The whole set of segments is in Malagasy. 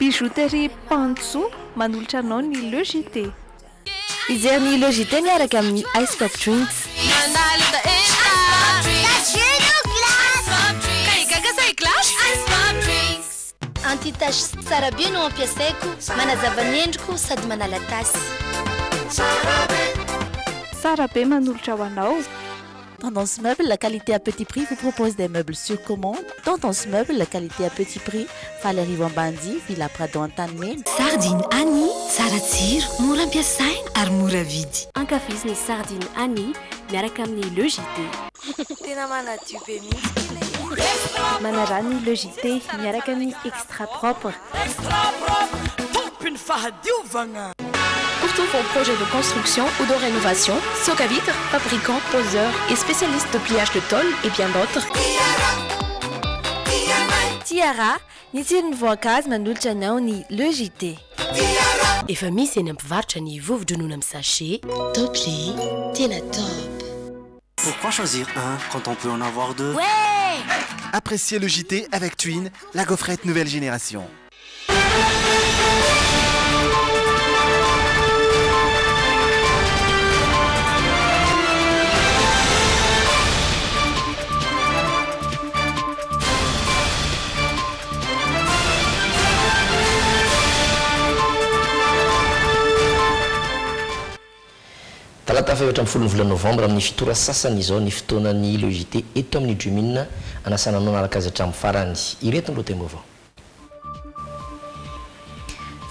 Bijouterie Pantsoa manolotra anao ny Le JT. Hijery ny Le JT miaraka amin'ny Ice Pop Drinks. Anti-tache tsara be no ampiasaiko, manazava ny endriko sady manala tasy. Tsara be manolotra ho anao. Tendance Meuble, la qualité à petit prix vous propose des meubles sur commande. Tendance Meuble, la qualité à petit prix. Faly Ambanidia, Villa Prado Antanimena. Sardine Annie, tsara tsiro, mora ampiasaina ary mora vidy. Ankafizo ny sardine Annie miaraka amin'ny Le JT. Tena manadio be mihitsy ilay. Manaraha ny Le JT miaraka amin'ny Extra Propre. Tompony fahadiovana. Pour tous vos projets de construction ou de rénovation, Socavitre, fabricant, poseur et spécialiste de pliage de tôle et bien d'autres. Tiara, ny tsiron'ny voankazo manolotra anao ny Le JT. Efa misy eny ampivarotra ny vovo-dronono amin'ny sachet. Top le, tena top. Pourquoi choisir un quand on peut en avoir deux? Ouais! Appréciez le JT avec Twin, la gaufrette nouvelle génération. Talata faha 14 ny volana novambra amin'ny 7 ora sasany izao ny fotoanan'ny Le JT eto amin'ny Dream'in anasana anao hanaraka azy hatramin'ny farany. Ireto ny lohatenim-baovao.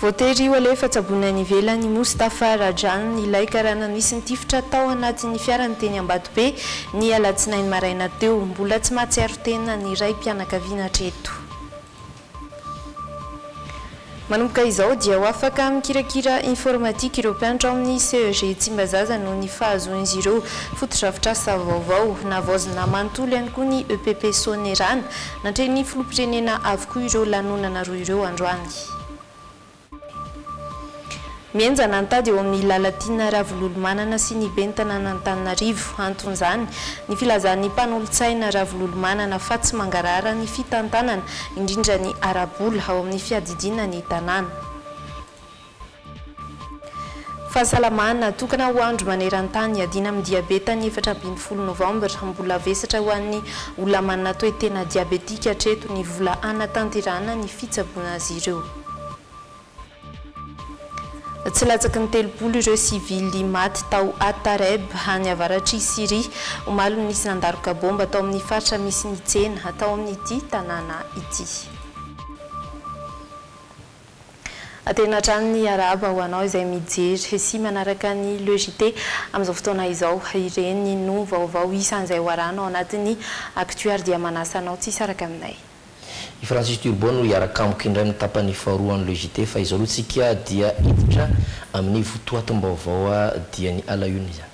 Voatery ho alefa tsaboina any ivelany Moustapha Rajan, ilay karana nisy nitifitra tao anatin'ny fiarany teny Ambatobe ny alatsinainy maraina teo. Mbola tsy mahatsiaro tena ny raim-pianakaviana hatreto. Manomboka izao dia ho afaka mikirakira informatique ireo mpianatra ao amin'ny CEG Tsimbazaza noho ny fahazoan'izy ireo fotodrafitrasa vaovao. Navaozina manontolo ihany koa ny EPP Soanierana. Natrehin'ny filoham-pirenena avokoa ireo lanonana roa ireo androany. Mihenjana ny tady eo amin'ny Lalatiana Ravololomanana sy ny ben'ny tanàn'Antananarivo. Anton'izany, ny filazan'ny mpanolotsaina Ravololomanana fa tsy mangarahara ny fitantanana, indrindra ny ara-bola, ao amin'ny fiadidiana ny tanàna. Fahasalamana, tokana ho andro maneran-tany hiadiana amin'ny diabeta ny 14 novambra. Mbola vesatra ho an'ny olona manana toe-tena diabetika hatreto ny vola hanatanterahana ny fitsaboana azy ireo. Tsy latsaky ny 30 ireo sivily maty tao Atareb, any avaratr'i Syria. Omaly no nisy nandaroka bomba tao amin'ny faritra misy ny tsena tao amin'ity tanàna ity. Tena hatrany ny arahaba ho anao izay mijery sy manaraka ny Le JT amin'izao fotoana izao. Ireny no vaovao isan'izay ho arahana ao anatin'ny Actu ary dia manasa anao tsy hisaraka aminay. I Francis Turbo no hiaraka amiko indray amin'ny tapany faharoa an'ny Le JT fa izao aloha tsika dia hiditra amin'ny votoatim-baovao dia ny à la une izany.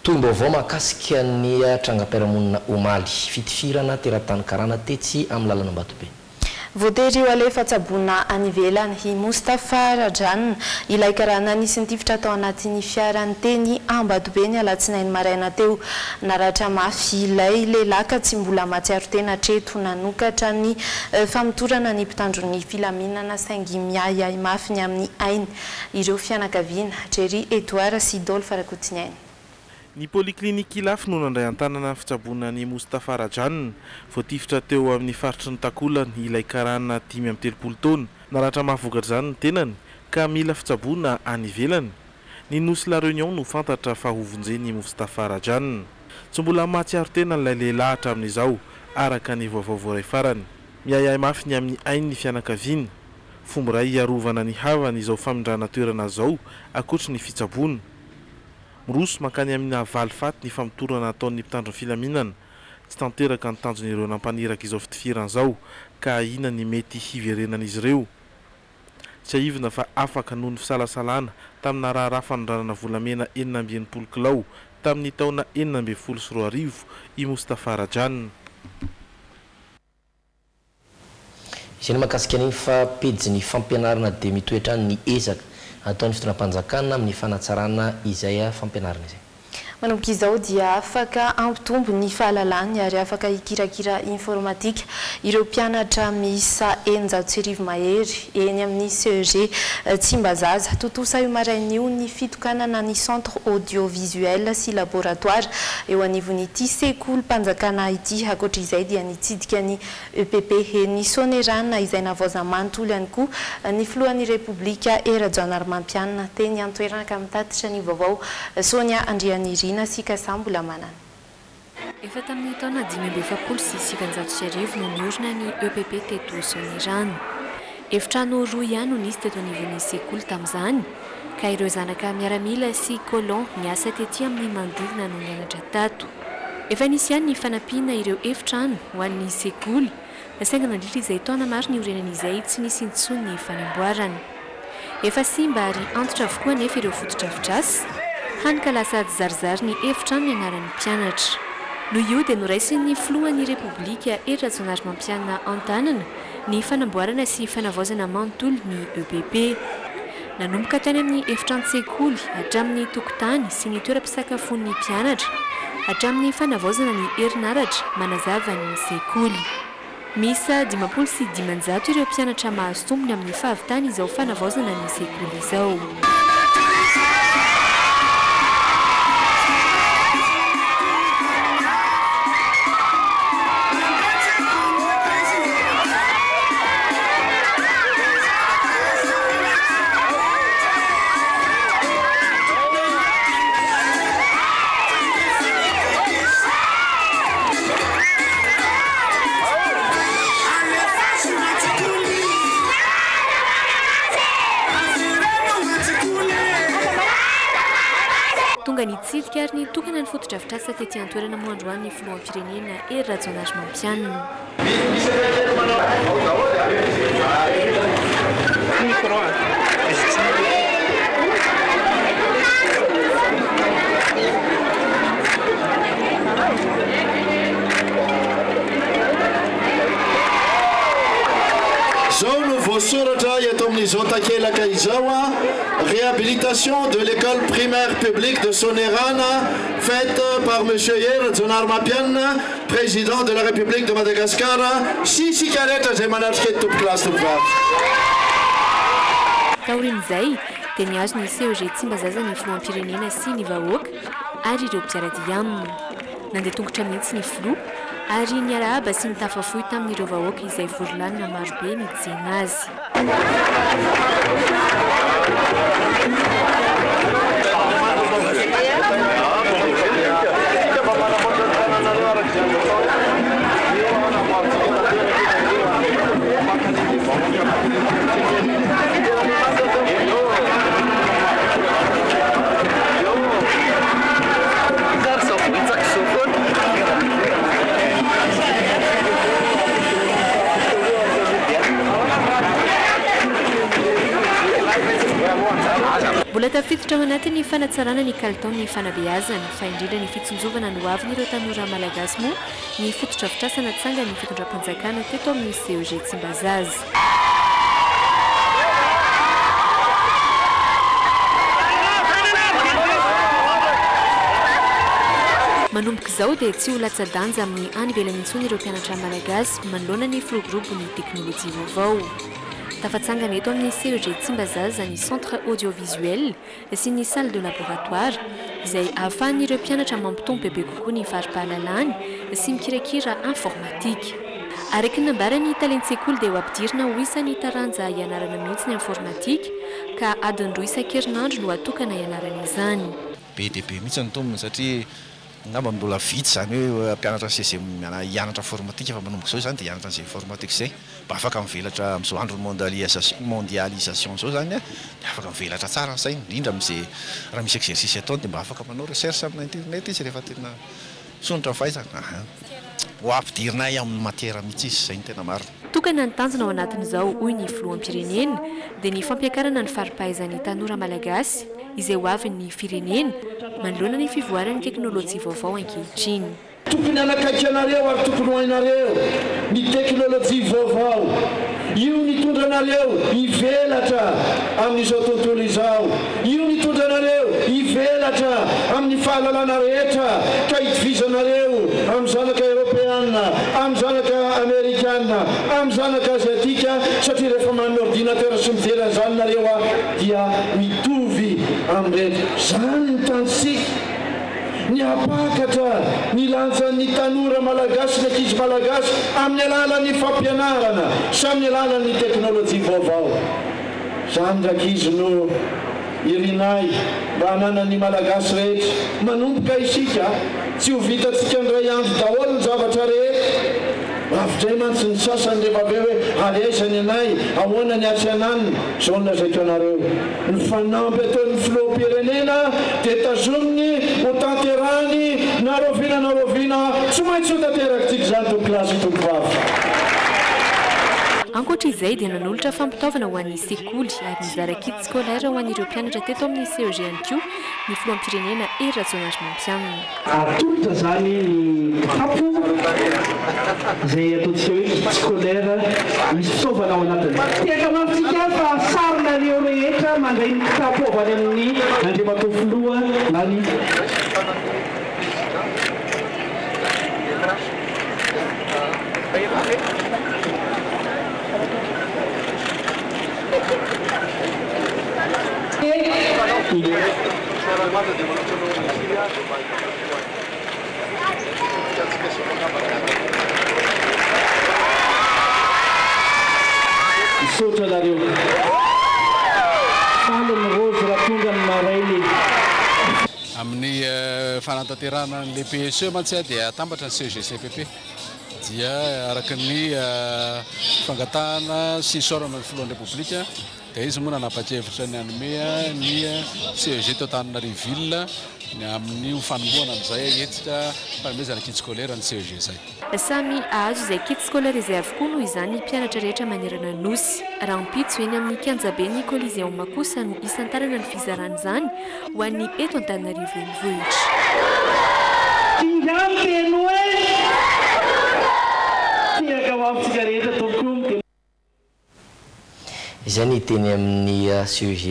Tohim-baovao mahakasika ny trangam-piarahamonina omaly. Fitifirana teratany karana tetsy amin'ny lalan'Ambatobe. Voatery ho alefa tsaboina any ivelany i Moustapha Rajan, ilay karana nisy nitifitra tao anatin'ny fiarany teny Ambatobe ny alatsinainy maraina teo. Naratra mafy ilay lehilahy ka tsy mbola mahatsiaro tena hatreto. Nanokatra ny famotorana ny mpitandro ny filaminana saingy miahiahy mafy ny amin'ny ainy ireo fianakaviana. Jerry Edouard sy Dolph Rakotoniaina. Ny polyclinique Ilafy no nandray an-tanana ny fitsaboana an'i Moustapha Rajan. Voatifitra teo amin'ny faritry ny takolany ilay karana 35 taona. Naratra mafy vokatr'izany ny tenany ka mila fitsaboana any ivelany. Ny Nosy La Réunion no fantatra fa hovonjen'i Moustapha Rajan. Tsy mbola mahatsiaro tena ilay lehilahy hatramin'izao, araka ny vaovao voaray farany. Miahiahy mafy ny amin'ny ainy ny fianakaviana. Fomba iray hiarovana ny havany izao famindrana toerana izao, ankoatry ny fitsaboana. Miroso mankany amin'ny valifaty ny famotorana ataon'ny mpitandro ny filaminana. Tsy tanteraka ny tanjon'ireo nampaniraka izao fitifirana izao ka ahiana ny mety hiverenan'izy ireo. Tsiahivina fa afaka noho ny fisalasalana tamina raharaha fanondranana volamena 66 kilao tamin'ny taona 2016 i Moustapha Rajan. Izay no mahakasika an'iny fa pejin'ny fampianarana dia mitohy hatrany ny ezaka ataon'ny fitondram-panjakana amin'ny fanatsarana izay fampianarana izay. Manomboka izao dia afaka hampitombo ny fahalalany ary afaka hikirakira informatika ireo mpianatra miisa 1600 mahery eny amin'ny CEG Tsimbazaza. Tontosa io maraina io ny fitokanana ny centre audiovisuel sy laboratoire eo anivon'ity sekolim-panjakana ity. Ankoatra izay dia nitsidika ny EPP eny Soanierana izay navaozana manontolo ihany koa ny filohan'ny Repoblika Hery Rajaonarimampianina teny an-toerana ka mitatitra ny vaovao Sonia Andrianirina sy Kasa Mbolamanana. Efa tamin'ny taona 1945 no niorina ny EPP teto Soanierana. Efitrano roa ihany no nisy teto anivon'ny sekoly tamin'izany ka ireo zanaka miaramila sy colon niasa tety amin'ny manodidina no nianatra tato. Efa nisy ihany ny fanampiana ireo efitrano ho an'ny sekoly saingy nandritra izay taona maro niorenany izay tsy nisy intsony ny fanamboarana. Efa simba ary antitra avokoa anefa ireo fotodrafitrasa, hany ka lasa tsizarizary ny efitrano nianaran'ny mpianatra. Noho io dia noraisin'ny filohan'ny Repoblika Hery Rajaonarimampianina an-tanana ny fanamboarana sy fanavaozana manontolo ny EPP. Nanomboka tany amin'ny efitran-tsekoly, hatramin'ny tokotany sy ny toeram-pisakafoan'ny mpianatra, hatramin'ny fanavaozana ny herinaratra manazava ny sekoly. Miisa 550 ireo mpianatra mahazo tombony amin'ny fahavitana izao fanavaozana ny sekoly izao. Tonga nitsidika ary nitokana ny fotodrafitrasa tety an-toerana moa androany ny filoham-pirenena Hery Rajaonarimampianina. Izao no voasoratra eto amin'izao takelaka izao, Réhabilitation de l'école primaire publique de Soanierana faite par Monsieur Hery Rajaonarimampianina, Président de la République de Madagascar, sy isika rehetra izay manatrika eto tompokolahy sy tompovavy. Taorian'izay dia nihazo ny CEG Tsimbazaza ny filoham-pirenena sy ny vahoaka ary ireo mpiara-dia aminy. Nandeha tongotra mihitsy ny filoha ary niarahaba sy nitafa fohy tamin'ireo vahoaka izay vory lanona marobe nitsena azy. Mbola tafiditra ao anatin'ny fanatsarana ny kalitaon'ny fanabeazana, fa indrindra ny fitsinjovana ny hoavin'ireo tanora malagasy moa ny fotodrafitrasa natsangan'ny fitondram-panjakana teto amin'ny CEG Tsimbazaza. Manomboka izao dia tsy ho latsa-danja amin'ny any ivelany intsony ireo mpianatra malagasy manoloana ny firoborobon'ny teknolojia vaovao. Tafatsangana eto amin'ny CEG Tsimbazaza ny Centre Audiovisuel sy ny salle de laboratoire izay ahafahan'ireo mpianatra mampitombo bebe kokoa ny fari-pahalalany sy mikirakira informatique. Araka ny nambaran'ny talen-tsekoly dia ho ampidirina ho isan'ny taranja hianarana mihitsy ny informatique ka adiny roa isan-kerinandro no atokana hianarana izany. Be dia be mihitsy ny tombony satria Angamba mbola vitsy izany hoe mpianatra CEG hianatra informatique fa manomboka izao izany dia hianatra an'izay informatique izay mba afaka mivelatra amin'izao andron'ny mondialisation izao izany dia afaka mivelatra tsara ny sainy indrindra amin'izay raha misy exercice ataony dia mba afaka manao recherche amina internet izy rehefa tena misondrotra ny fahaizana. Aha. Ho ampidirinay amin'ny matière mihitsy izy, izay no tena marina. Tokana ny tanjona ao anatin'izao, hoy ny filoham-pirenena, dia ny fampiakarana ny fari-pahaizan'ny tanora malagasy izay ho avin'ny firenena, manoloana ny fivoaran'ny teknolojia vaovao ankehitriny. Tokony hanakaiky anareo ary tokony ho hainareo ny teknolojia vaovao. Io nitondra anareo hivelatra amin'izao tontolo izao. Io nitondra anareo hivelatra amin'ny. amin'ny fahalalana rehetra ka hitovizanareo amin'ny zanaka Eropeana, amin'ny zanaka Amerikana, amin'ny zanaka Aziatika satria rehefa manana ordinateur sy mijery an'izany nareo dia mitovy amin'ny rehetra. Izany ny tanjontsika. Ny hampakatra ny lanjan'ny tanora malagasy sy ny ankizy malagasy amin'ny alalan'ny fampianarana sy amin'ny alalan'ny teknolojia vaovao. Izany rankizy no irinay mba hananan'ny Malagasy rehetra. Manomboka isika, tsy ho vitantsika indray andro daholo ny zavatra rehetra. Avy indray mantsy ny sasany rehefa avy eo hoe ary aiza ny anay, ahoana ny atsy ananona. Izao no lazaiko anareo, ny fanamby ataon'ny filoham-pirenena dia tazominy ho tanterahiny na rahoviana na rahoviana, tsy maintsy ho tanterakitsika izany tompokolahy sy tompokovavy. Ankoatra izay dia nanolotra fampitaovana ho an'ny sekoly ary nizara kit scolaire ho an'ireo mpianatra teto amin'ny CEG ihany koa ny filoham-pirenena Hery Rajaonarimampianina. Atolotra izany ny kitapo izay ataontsika hoe kit scolaire misy fitaovana ao anatiny. Tehaka mafy tsika fa sarinareo rehetra mandray ny kitapo avy any amin'ny Andriamatoa Filoha na ny. Misaotra anareo. Faly ny Rose raha tonga ny maraina e. Amin'ny fanatanterahana an'ilay PSE mantsy dia atambatra ny CEG-CPP. Dia araka ny fangatahana sy isaorana ny Filohan'ny Repoblika dia izy moa nanapa-kevitra ny hanome ny CEG teo Antananarivo Ville ny amin'ny ho fanombohana an'izay hetsika fanomezana kit scolaire ny CEG izay. Samy hahazo izay kit scolaire izay avokoa noho izany ny mpianatra rehetra manerana ny Nosy. Rahampitso eny amin'ny kianjaben'ny Coliseum kosa no hisantarana ny fizarana izany ho an'ny eto Antananarivo Renivohitra. Kinga miteny hoe Tehaka ho amintsika rehetra tompoko. Izay ny teny amin'ny CEG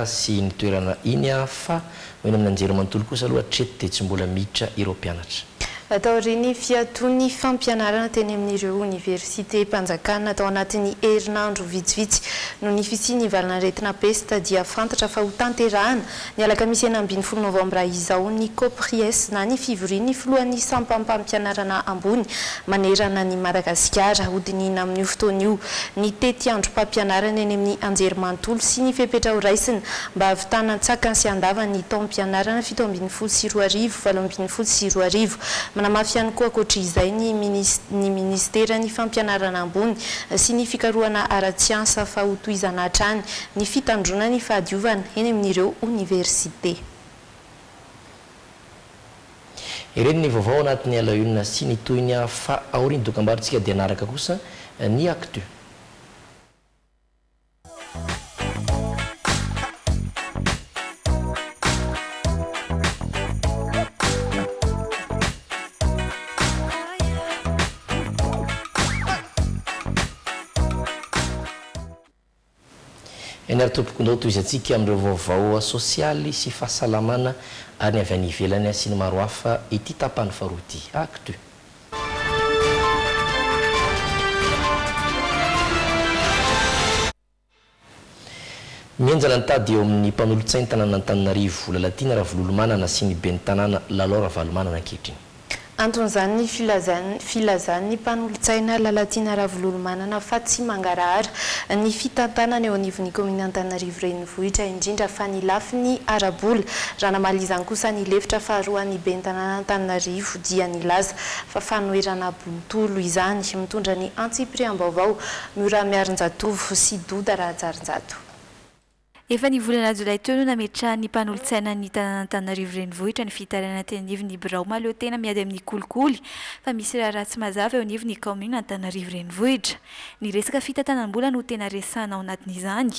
sy iny toerana iny fa ho eny amin'ny anjerimanontolo kosa aloha hatreto dia tsy mbola miditra ireo mpianatra. Taorian'ny fiatoan'ny fampianarana teny amin'ireo oniversitem-panjakana tao anatin'ny herinandro vitsivitsy noho ny fisian'ny valan'aretina pesta dia fantatra fa hotanterahana ny alakamisy 16 novambra izao ny Copries na ny fivorian'ny filohan'ny sampam-pampianarana ambony manerana an'i Madagasikara. Hodinihina amin'io fotoana io ny tetiandrom-pampianarana eny amin'ny anjerimanontolo sy ny fepetra horaisina mba hahavitana an-tsakany sy an-davany ny taom-pianarana 2017 2018. Manamafy ihany koa ankoatra izay ny ny minisiteran'ny Fampianarana ambony sy ny fikarohana ara-tsiansa fa hotohizana hatrany ny fitandroana ny fahadiovana eny amin'ireo oniversite. Ireny ny vaovao anatin'ny à la une sy ny tohiny fa aorian'ny dokambarotsika dia hanaraka kosa ny actu. Eny ary tompoko, ndao tohizantsika amin'ireo vaovao sosialy sy fahasalamana ary ny avy any ivelany sy ny maro hafa ity tapany faharoa ity. Actu. Mihenjana ny tady eo amin'ny mpanolotsain'ny tanànan'Antananarivo, Lalatiana Ravololomanana sy ny ben'ny tanàna Lalao Ravalomanana ankehitriny. Anton'izany ny filazan'ny filazan'ny mpanolotsaina Lalatiana Ravololomanana fa tsy mangarahara ny fitantanana eo anivon'ny kaominina Antananarivo Renivohitra, indrindra fa ny lafiny ara-bola. Raha namaly izany kosa ny lefitra faharoan'ny ben'ny tanànan'Antananarivo dia nilaza fa fanoherana bontolo izany. Mitondra ny antsipiriam-baovao Miora Miarinjatovo sy Doda Rahajarinjato. Efa ny volana jolay teo no nametrahan'ny mpanolotsainan'ny tanàn'Antananarivo Renivohitra ny fitarainana teny anivon'ny birao mahaleo tena miady amin'ny kolikoly fa misy raharaha tsy mazava eo anivon'ny kaominina Antananarivo Renivohitra. Ny resaka fitantanam-bola no tena resahana ao anatin'izany.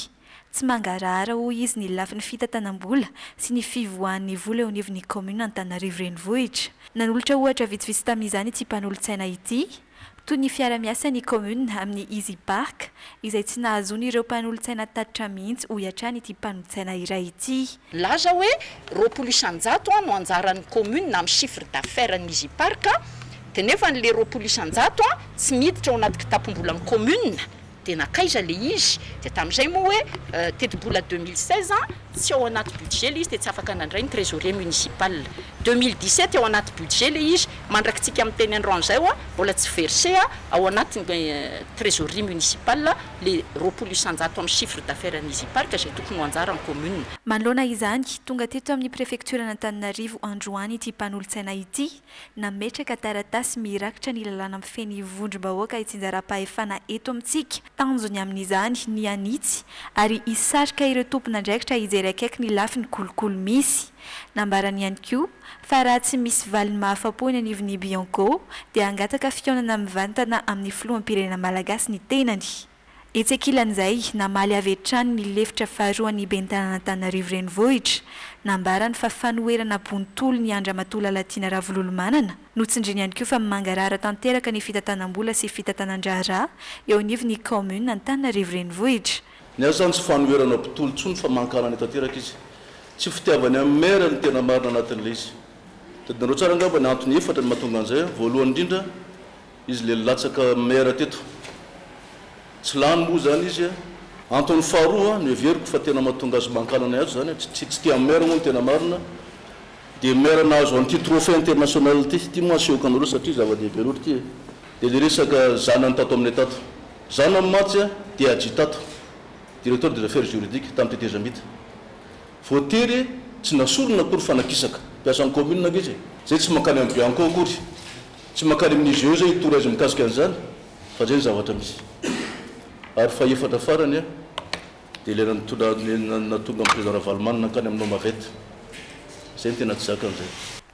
Tsy mangarahara hoy izy ny lafiny fitantanam-bola sy ny fivoahan'ny vola eo anivon'ny kaominina Antananarivo Renivohitra. Nanolotra ohatra vitsivitsy tamin'izany ity mpanolotsaina ity. Toy ny fiara-miasan'ny kaominina amin'ny Easy Park, izay tsy nahazoan'ireo mpanolotsaina tatitra mihitsy, hoy hatrany ity mpanolotsaina iray ity. Nilaza hoe 20% no anjaran'ny commune amin'ny chiffre d'affaires ny Easy Park, dia nefa le 20% tsy miditra ao anaty kitapom-bolan'ny commune, dia nankaiza le izy? Dia tamin'izay moa hoe tetibola 2016 tsy ao anaty budget le izy dia tsy afaka nandray ny trésorier municipal. 2017 ao anaty budget le izy, mandrakitsika miteny androany izay hoa mbola tsy verser ao anaty trésorerie municipal le 20% amin'ny chiffre d'affaires ny Easy Park izay tokony ho anjaran'ny commune. Manoloana izany, tonga teto amin'ny prefektioran'Antananarivo androany ity mpanolotsaina ity, nametraka taratasy mirakitra ny lalàna mifehy ny vondrom-bahoaka itsinjaram-pahefana eto amintsika. Tanjony amin'izany ny hanitsy ary hisarika ireo tompon'andraikitra hijery akaiky ny lafiny kolikoly misy. Nambarany ihany koa fa raha tsy misy valiny mahafa-po eny anivon'ny Bianco dia hangataka fihaonana mivantana amin'ny filoham-pirenena malagasy ny tenany. Etsy ankilan'izay, namaly avy hatrany ny lefitra faharoan'ny ben'ny tanàn'Antananarivo Renivohitra. Nambarany fa fanoherana bontolo ny an-dRamatoa Lalatiana Ravololomanana. Notsindriany ihany koa fa mangarahara tanteraka ny fitantanam-bola sy fitantanan-draharaha eo anivon'ny kaominina Antananarivo Renivohitra. Ny azy izany tsy fanoherana bontolo intsony fa mankahala tanteraka izy. Tsy fitiavany an'i Maire no tena marina anatin'ilay izy. Tadidinareo tsara angamba ny antony efatra ny mahatonga an'izay an. Voalohany indrindra, Izy le nilatsaka maire teto. Tsy lany moa zany izy a. Antony faharoa noheveriko fa tena mahatonga azy mankahala anay ato zany, tsy tsy tia maire moa ny tena marina, dia maire nahazo an'ity trophée international ity, ity moa asehoko anareo satria zava-dehibe loatra ity e. Dia le resaka zanany tato aminay tato. Zanany mantsy dia adjut tato, directeur des affaires juridiques tamin'ny tetezamita. Voatery tsy nasorina akory fa nakisaka. Mpiasan'ny commune ange izy e. Zay tsy mankany amin'ny Bianco akory. Tsy mankany amin'ny IGE zay hitory azy mikasika an'izany fa zay ny zavatra misy. Ary fahefatra farany dia ilay natonga ny Président Ravalomanana nankany amin'ny Nomavet. Zay no tena tsy zakany zay.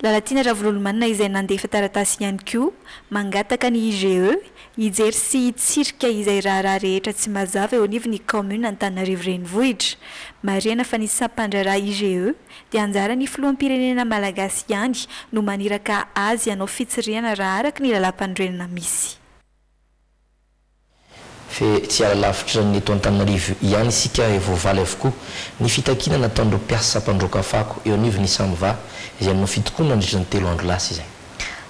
Lalatiana Ravololomanana izay nandefa taratasy ihany koa mangataka ny IGE hijery sy hitsirika izay raharaha rehetra tsy mazava eo anivon'ny kaominina Antananarivo Renivohitra. Marihana fa ny sampandraharaha IGE dia anjaran'ny filoham-pirenena malagasy ihany no maniraka azy hanao fitsirihana raha araka ny lalàmpanorenana misy. Fe tsy hiala lavitra ny eto Antananarivo ihany isika e voavaly avokoa ny fitakiana nataon'ireo mpiasa mpandroaka fako eo anivon'ny Samva izay nanao fitokonana nandritra ny telo andro lasa izay.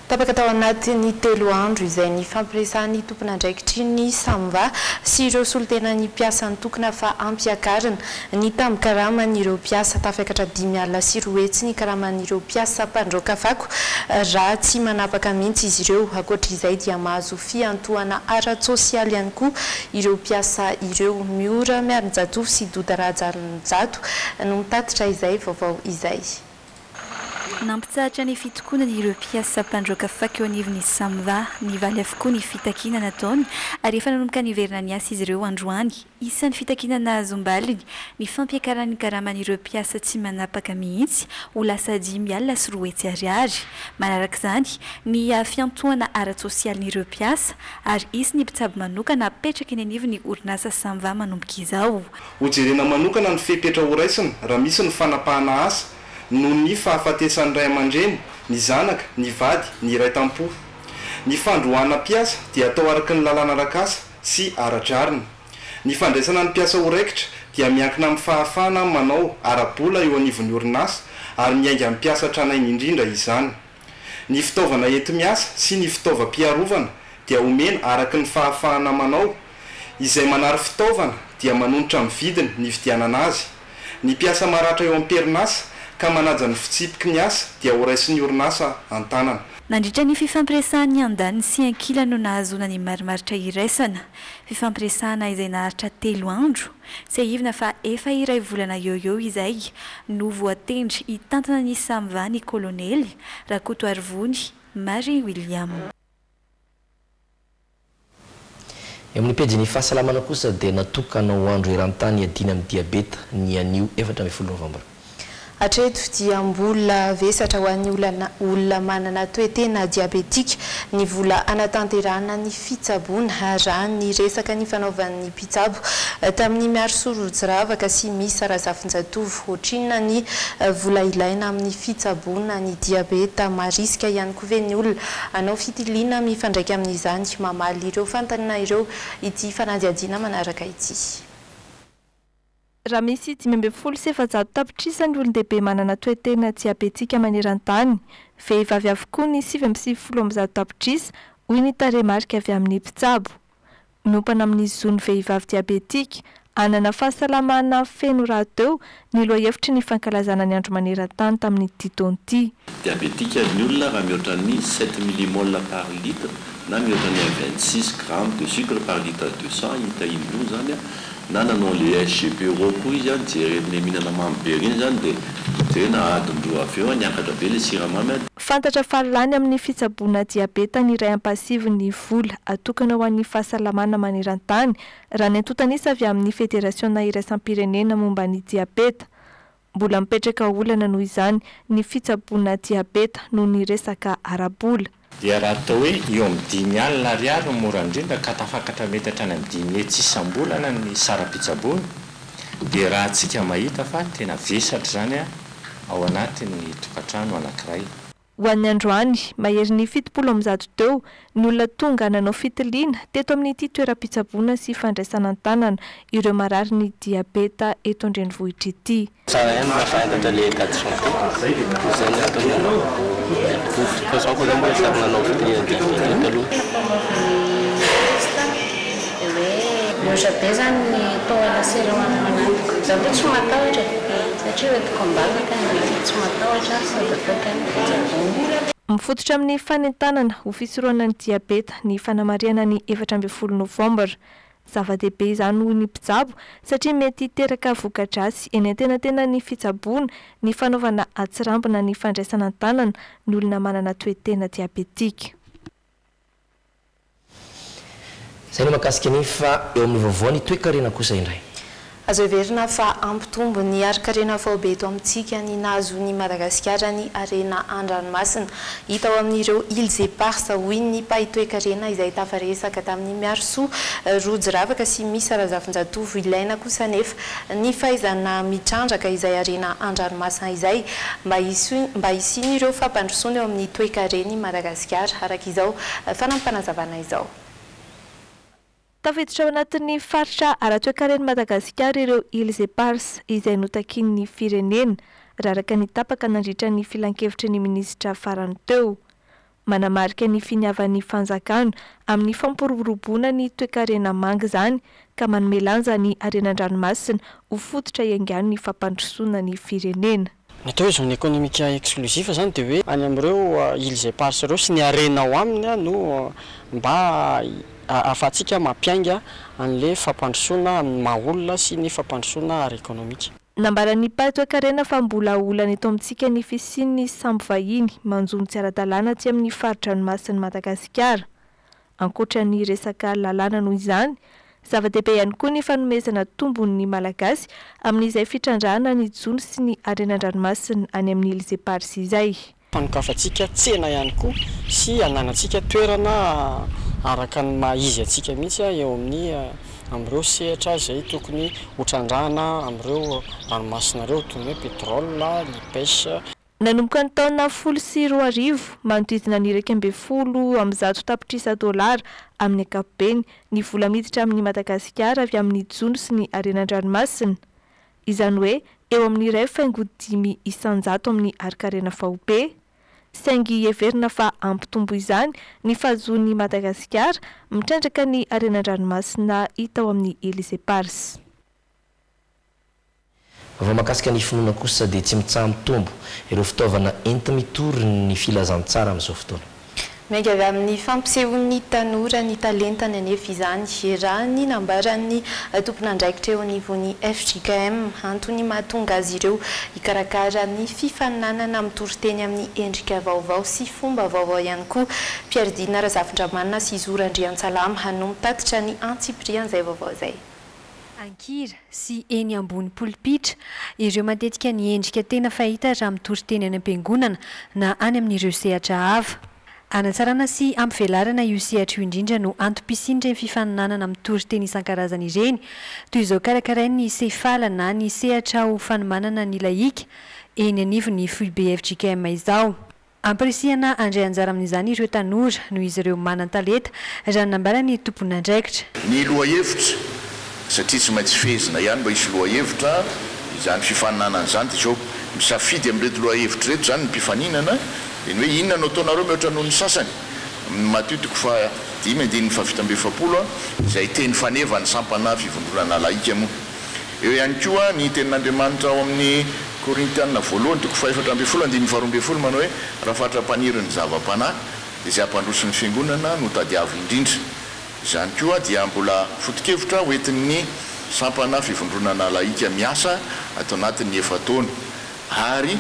Tapaka tao anatin'ny telo andro izay nifampiresahan'ny tompon'andraikitry ny Samva sy ireo solontenan'ny mpiasa nitokona fa hampiakarina ny tambin-karaman'ireo mpiasa. Tafiakatra 205 ny karaman'ireo mpiasa mpandroaka fako raha tsy manapaka mihitsy izy ireo. Ankoatra izay dia mahazo fiantohana ara-tsosialy ihany koa ireo mpiasa ireo. Miora Miarinjatovo sy Doda Rahajarinjato no mitatitra izay vaovao izay. Nampitsahatra ny fitokonany ireo mpiasa mpandroaka fako eo anivon'ny Samva. Nivaly avokoa ny fitakiana nataony ary efa nanomboka niverina niasa izy ireo androany. Isan'ny fitakiana nahazoam-baliny ny fampiakarana ny karaman'ireo mpiasa tsy manapaka mihitsy ho lasa 205 ariary. Manaraka izany, ny fiantohana ara-tsosialin'ireo mpiasa ary hisy ny mpitsabo manokana hapetraka eny anivon'ny orinasa Samva manomboka izao. Hojerena manokana ny fepetra horaisina raha misy ny fanapahana asa noho ny fahafatesan'ny ray aman-dreny, ny zanaka, ny vady, ny iray tampo. Ny fandroahana mpiasa dia atao araka ny lalàna arak'asa sy ara-drariny. Ny fandraisana ny mpiasa ho raikitra dia miankina amin'ny fahafahana manao ara-bola eo anivon'ny orinasa ary miainga amin'ny mpiasa tranainy indrindra izany. Ny fitaovana enti-miasa sy ny fitaovam-piarovana dia omena araka ny fahafahana manao. Izay manary fitaovana dia manonitra amin'ny vidiny nividianana azy. Ny mpiasa maratra eo am-perinasa ka manaja ny fitsipiky ny asa dia horaisin'ny orinasa an-tanana. Nandritra ny fifampiresahan'ny andaniny sy ankilany no nahazoana ny marimaritra iraisana. Fifampiresahana izay naharitra telo andro. Tsiahivina fa efa iray volana eo eo izay no voatendry hitantana ny Samva ny kolonely Rakotoarivony Marie William. Eo amin'ny pejin'ny fahasalamana kosa dia natokana ho andro eran-tany hiadiana amin'ny diabeta ny anio 14 novambra. Hatreto dia mbola vesatra ho an'ny olona manana toe-tena diabetika ny vola hanatanterahana ny fitsaboana, raha ny resaka nifanaovan'ny mpitsabo tamin'i Miarisoa Rotsiravaka sy Misa Razafinjatovo. Ohatrinona ny vola ilaina amin'ny fitsaboana ny diabeta? Marisika ihany koa ve ny olona hanao fitiliana mifandraika amin'izany? Mamaly ireo fanontaniana ireo ity fanadihadiana manaraka ity. Raha misy 415 tapitrisa ny olon-dehibe manana toe-tena diabetika maneran-tany, vehivavy avokoa ny 199 tapitrisa, hoy ny tarehimarika avy amin'ny mpitsabo. Miompana amin'ny zon'ny vehivavy diabetika hanana fahasalamana feno rahateo ny lohahevitry ny fankalazana ny andro maneran-tany tamin'ity taona ity. Diabetika ny olona raha mihoatra ny sept millimoles par litre na mihoatra ny un 26 grammes de sucre par litre de sang hita indroa izany na nanao le SGPO koa izy an, jerena mihinana mamy be ireny izany dia jerena adiny roa avy eo niakatra be le siramamy an. Fantatra fa lany amin'ny fitsaboana diabeta ny iray ampahasivin'ny vola atokana ho an'ny fahasalamana maneran-tany, raha ny antontan'isa avy amin'ny Federasiona iraisam-pirenena momba ny diabeta. Mbola mipetraka olana noho izany ny fitsaboana diabeta noho ny resaka ara-bola. Dia raha atao hoe eo amin'ny 5000 ariary no mora indrindra ka tafakatra mety hatrany amin'ny 500 isam-bolana ny saram-pitsaboana dia raha antsika mahita fa tena vesatra izany ao anatin'ny tokantrano anankiray. Ho an'ny androany, maherin'ny 170 teo ny olona tonga nanao fitiliana teto amin'ity toeram-pitsaboana sy fandraisana an-tanana ireo marary ny diabeta eto an-drenivohitra ity. Tsara ihany mahafantatra le état de santé toy izay ny ataony hanao de toute façon koa za mbola tsy ary nanao fitiliana diabeta taloha. Test dia hoe mihoatra be zany ny taux ana siramamy ao anatiko. Za aloha tsy matahotra e, satria hoentiko am-bavaka ny anah fa tsy matahotra sady ataoko ihany ny fitsaboana. Mifototra amin'ny fanentanana ho fisorohana ny diabeta ny fanamarihana ny 14 novambra. Zava-dehibe izany hoy ny mpitsabo satria mety hiteraka voka-dratsy eny antenatenan'ny fitsaboana ny fanaovana atsirambina ny fandraisana an-tanana ny olona manana toe-tena diabetika. Izay no mahakasika ny fa eo amin'ny vaovao ny toekarena kosa indray. Azo heverina fa hampitombo ny harin-karena faobe eto amintsika ny nahazoan'i Madagasikara ny harena an-dranomasina hita ao amin'ireo Îles Éparses, hoy ny mpahay toekarena izay tafaresaka tamin'i Miarisoa Rojo Ravaka sy Misa Razafinjatovo. Ilaina kosa anefa ny fahaizana mitrandraka izay harena an-dranomasina izay mba mba hisian'ireo fampandrosoana eo amin'ny toekaren'i Madagasikara, araka izao fanampinazavana izao. Tafiditra ao anatin'ny faritra ara-toekaren'i Madagasikara ireo Îles Éparses izay notakian'ny firenena, raha araka ny tapaka nandritra ny filankevitry ny minisitra farany teo. Manamarika ny finiavan'ny fanjakana amin'ny fampiroboroboana ny toekarena manga izany ka manome lanja ny harena an-dranomasina ho fototra iaingan'ny fampandrosoana ny firenena. Ny atao hoe zone économique exclusive izany dia hoe any amin'ireo îles éparses ireo sy ny harena ao aminy no mba ahafahantsika mampiainga an'ilay fampandrosoana amin'ny maha olona sy ny fampandrosoana ara-ekonomika. Nambaran'ny mpahay toekarena fa mbola olana eto amintsika ny fisian'ny sambo vahiny manjono tsy ara-dalàna aty amin'ny fari-dranomasin'i Madagasikara. Ankoatra ny resaka lalàna noho izany, zava-dehibe ihany koa ny fanomezana tombony ny Malagasy amin'izay fitrandrahana ny jono sy ny harena an-dranomasina any amin'ny Îles Éparses izay. Fanokafantsika tsena ihany koa sy hananantsika toerana araka ny maha izy antsika mihitsy eo amin'ny amin'ireo sehatra izay tokony hotrandrahana amin'ireo ranomasina ireo toy ny hoe pétrole, ny pêche. Nanomboka ny taona 2010, manodidina ny 111 tapitrisa dolara amin'ny ankapobeny ny vola miditra amin'i Madagasikara avy amin'ny jono sy ny harena an-dranomasina. Izany hoe eo amin'ny 1,5% amin'ny harin-karena faobe. Saingy heverina fa hampitombo izany ny fahazoan'i Madagasikara mitrandraka ny harena an-dranomasina hita ao amin'ny Îles Éparses. Vaovao mahakasika ny finoana kosa dia tsy mitsaha-mitombo ireo fitaovana enti-mitory ny filazantsara amin'izao fotoana. Miainga avy amin'ny fampisehoan'ny tanora ny talentany anefa izany, raha ny nambaran'ny tompon'andraikitra eo anivon'ny fjkm. Antony mahatonga azy ireo hikarakara ny fifaninanana mitoriteny amin'ny endrika vaovao sy fomba vaovao ihany koa. Pierre Dina Razafindramanana sy Zo Randriantsalama no mitatitra ny antsipirian'izay vaovao izay. An-kira sy eny ambony polipitra, ireo matetika ny endrika tena fahita raha mitory teny any am-piangonana na any amin'ireo sehatra hafa. Hanatsarana sy hampivelarana io sehatra io indrindra no antom-pisian'ireny fifaninanana mitory teny isan-karazany ireny, toy izao karakarain'ny Sefala na ny sehatra ho fanomanana ny lahika eny anivon'ny foibe fjkm izao. Ampirisihana handray anjara amin'izany ireo tanora noho izy ireo manan-talenta, raha ny nambaran'ny tompon'andraikitra. Ny lohahevitra, satria tsy maintsy fehezina ihany mba hisy lohahevitra izany fifaninanana izany dia izao, misafidy amin'ireto lohahevitra ireto izany ny mpifaninana, dia ny hoe inona no ataonareo mihoatra noho ny sasany? Amin'ny Matio toko faha dimy andininy faha 47, izay teny faneva ny sampana fivondronana lahika moa. Eo ihany koa ny tenin'Andriamanitra ao amin'ny Korintiana voalohany toko faha-14 andininy faha-12 manao hoe, Raha fatra-paniry ny zava-panahy, dia izay hampandroso ny Fiangonana no tadiavo indrindra. Izany koa dia mbola foto-kevitra ho entin'ny sampana fivondronana lahika miasa ato anatin'ny efa-taona. Ary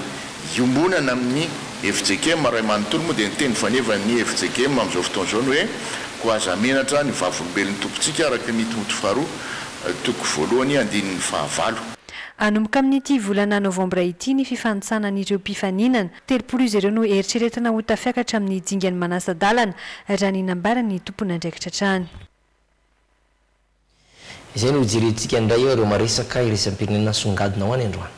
iombonana amin'ny fjkm iray manontolo moa dia ny teny fanevan'ny fjkm amin'izao fotoana izao ny hoe, Koa aza menatra ny vavolombelon'ny Tompontsika araka ny Timoty faharoa toko voalohany andininy fahavalo. Hanomboka amin'ity volana novambra ity ny fifanintsanan'ireo mpifaninana. 30 izy ireo no eritreretina ho tafiakatra amin'ny dingan'ny manasa-dalana, raha ny nambaran'ny tompon'andraikitra hatrany. Izay no hojerentsika indray eo ireo maresaka iraisam-pirenena nasongadina ho any androany.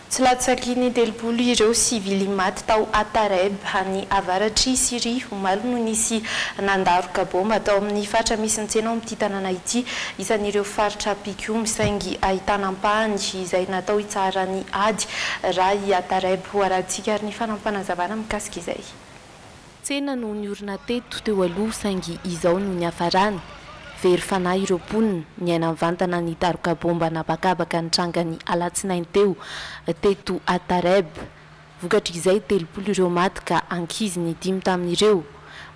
Tsy latsaky ny 30 ireo sivily maty tao Atareb, any avaratr'i Syria, omaly no nisy nandaroka baomba tao amin'ny faritra misy ny tsena ao amin'ity tanàna ity, isan'ireo faritra mpikomy saingy ahitana ampahany izay natao hitsaharan'ny ady raha i Atareb. Ho arahantsika ary ny fanampinazavana mikasika izay. Tsena no niorina teto teo aloha saingy izao no niafarany. Very fanahy ireo mponina, niaina mivantana ny daroka baomba an'habakabaka nitranga ny alatsinainy teo teto Atareb. Vokatr'izay, 30 ireo maty ka ankizy ny dimy tamin'ireo.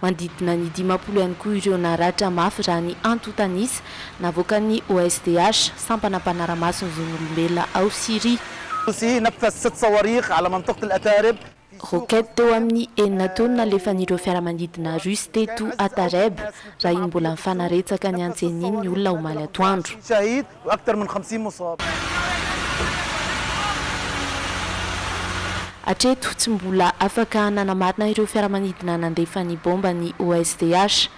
Manodidina ny 50 ihany koa ireo naratra mafy raha ny antontan'isa navoakan'ny OSDH, sampana mpanara-maso ny zon'olombelona ao Syria. Roquette teo amin'ny enina teo no nalefan'ireo fiaramanidina Russe teto Atareb, raha iny mbola nifanaretsaka ny antsena iny ny olona omaly atoandro. Hatreto, tsy mbola afaka nanamarina ireo fiaramanidina nandefa ny baomba ny OSDH.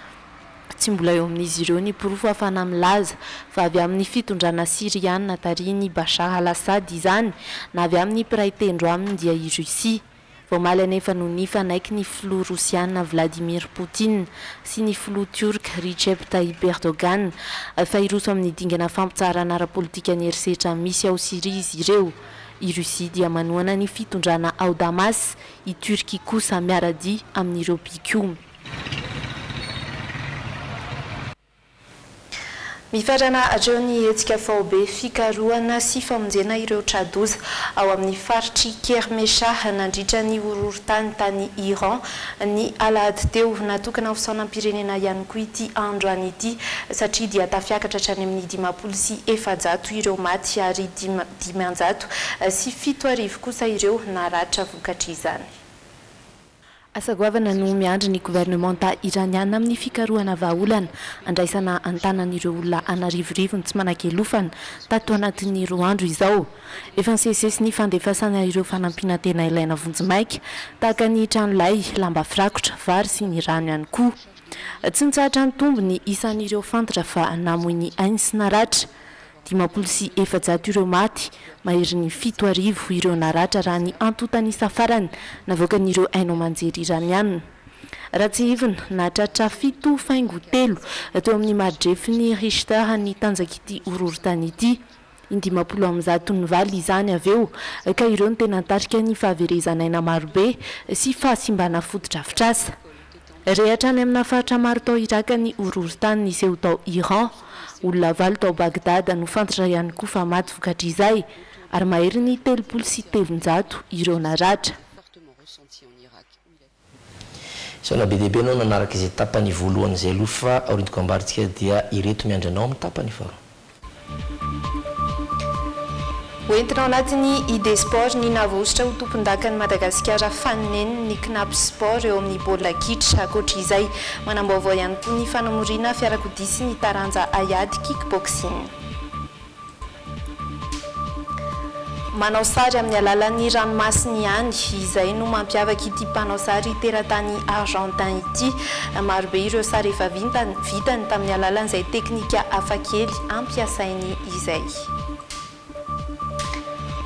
Tsy mbola eo amin'izy ireo ny porofo ahafahana milaza fa avy amin'ny fitondrana Syriana tarihin'i Bashar al-Assad izany na avy amin'ny mpiray tendro aminy dia i Russie. Vao omaly anefa no nifanaiky ny filoha Rosiana Vladimir Putin sy ny filoha Tiorka Recep Tayyip Erdogan fa hiroso amin'ny dingana fampitsaharana ara-politika ny herisetra misy ao Syria izy ireo. I Russie dia manohana ny fitondrana ao Damas, i Turquie kosa miara-dia amin'ireo mpikomy. Mifarana hatreo ny hetsika faobe fikarohana sy famonjena ireo tra-doza ao amin'ny faritr'i Kermeshah nandritra ny horohorontany tany Iran ny alahady teo. Natokana ho fisaonam-pirenena ihany koa ity androany ity satria dia tafiakatra hatrany amin'ny 450 ireo maty ary 75 kosa ireo naratra vokatr'izany. Asa goavana no miandry ny governemanta Iraniana amin'ny fikarohana vahaolana handraisana an-tanana ireo olona an'arivorivony tsy manan-kialofana tato anatin'ny roa andro izao. Efa nisesisesy ny fandefasana ireo fanampiana tena ilaina vonjimaika tahaka ny tranolay, lamba firakotra, vary sy ny rano ihany koa. Tsy nitsahatra nitombo ny isan'ireo fantatra fa namoy ny ainy sy naratra. 450 ireo maty, maherin'ny 7000 ireo naratra raha ny antontan'isa farany navoakan'ireo haino aman-jery Iraniana. Raha tsiahivina, nahatratra 7.3 teo amin'ny maridrefin'ny Richter ny tanjak'ity horohorontany ity. In-dimampolo amin'zato nivaly izany avy eo, ka ireo no tena nitarika ny fahaverezan'aina marobe sy fahasimbana fotodrafitrasa. Re hatrany amina faritra maro tao Iraka ny horohorontany niseho tao Iran. Olona valo tao Bagdad no fantatra ihany koa fa maty vokatr'izay, ary maherin'ny 330 ireo naratra. Isaorana be dia be anao nanaraka izay tapany voalohany izay aloha fa aorian'ny dokambarotsika dia ireto miandry anao amin'ny tapany faharoa. Hoentina ao anatin'ny ID Sport ny nahavoahosotra ho tompondakan'i Madagasikara fanineniny ny Cnaps Sport eo amin'ny baolina kitra. Ankoatra izay, manam-baovao ihany koa ny fanamoriana fiarakodia sy ny taranja haiady kick-boxing. Manao sary amin'ny alalan'ny ranomasiny ihany, izay no mampiavaka ity mpanao sary teratany Argentin ity. Marobe ireo sary efa vitany tamin'ny alalan'izay teknika hafakely ampiasainy izay.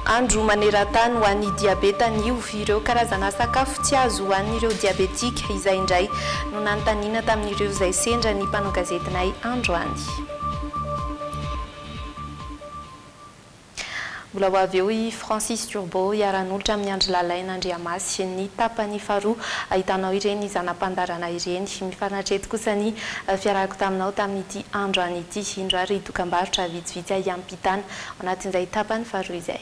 Andro maneran-tany ho an'ny diabeta anio. Ireo karazana sakafo tsy azo hohanin'ireo diabetika izay indray no nanontaniana tamin'ireo izay sendra ny mpanao gazetinay androany. Mbola ho avy eo i Francis Turbo hiara-hanolotra amin'i Andry Lalaina Andriamasy ny tapany faharoa ahitanao ireny zana-pandaharana ireny. Mifarana hatreto kosa ny fiarahako taminao tamin'ity androany ity. Indro ary dokambarotra vitsivitsy hiampitana ao anatin'izay tapany faharoa izay.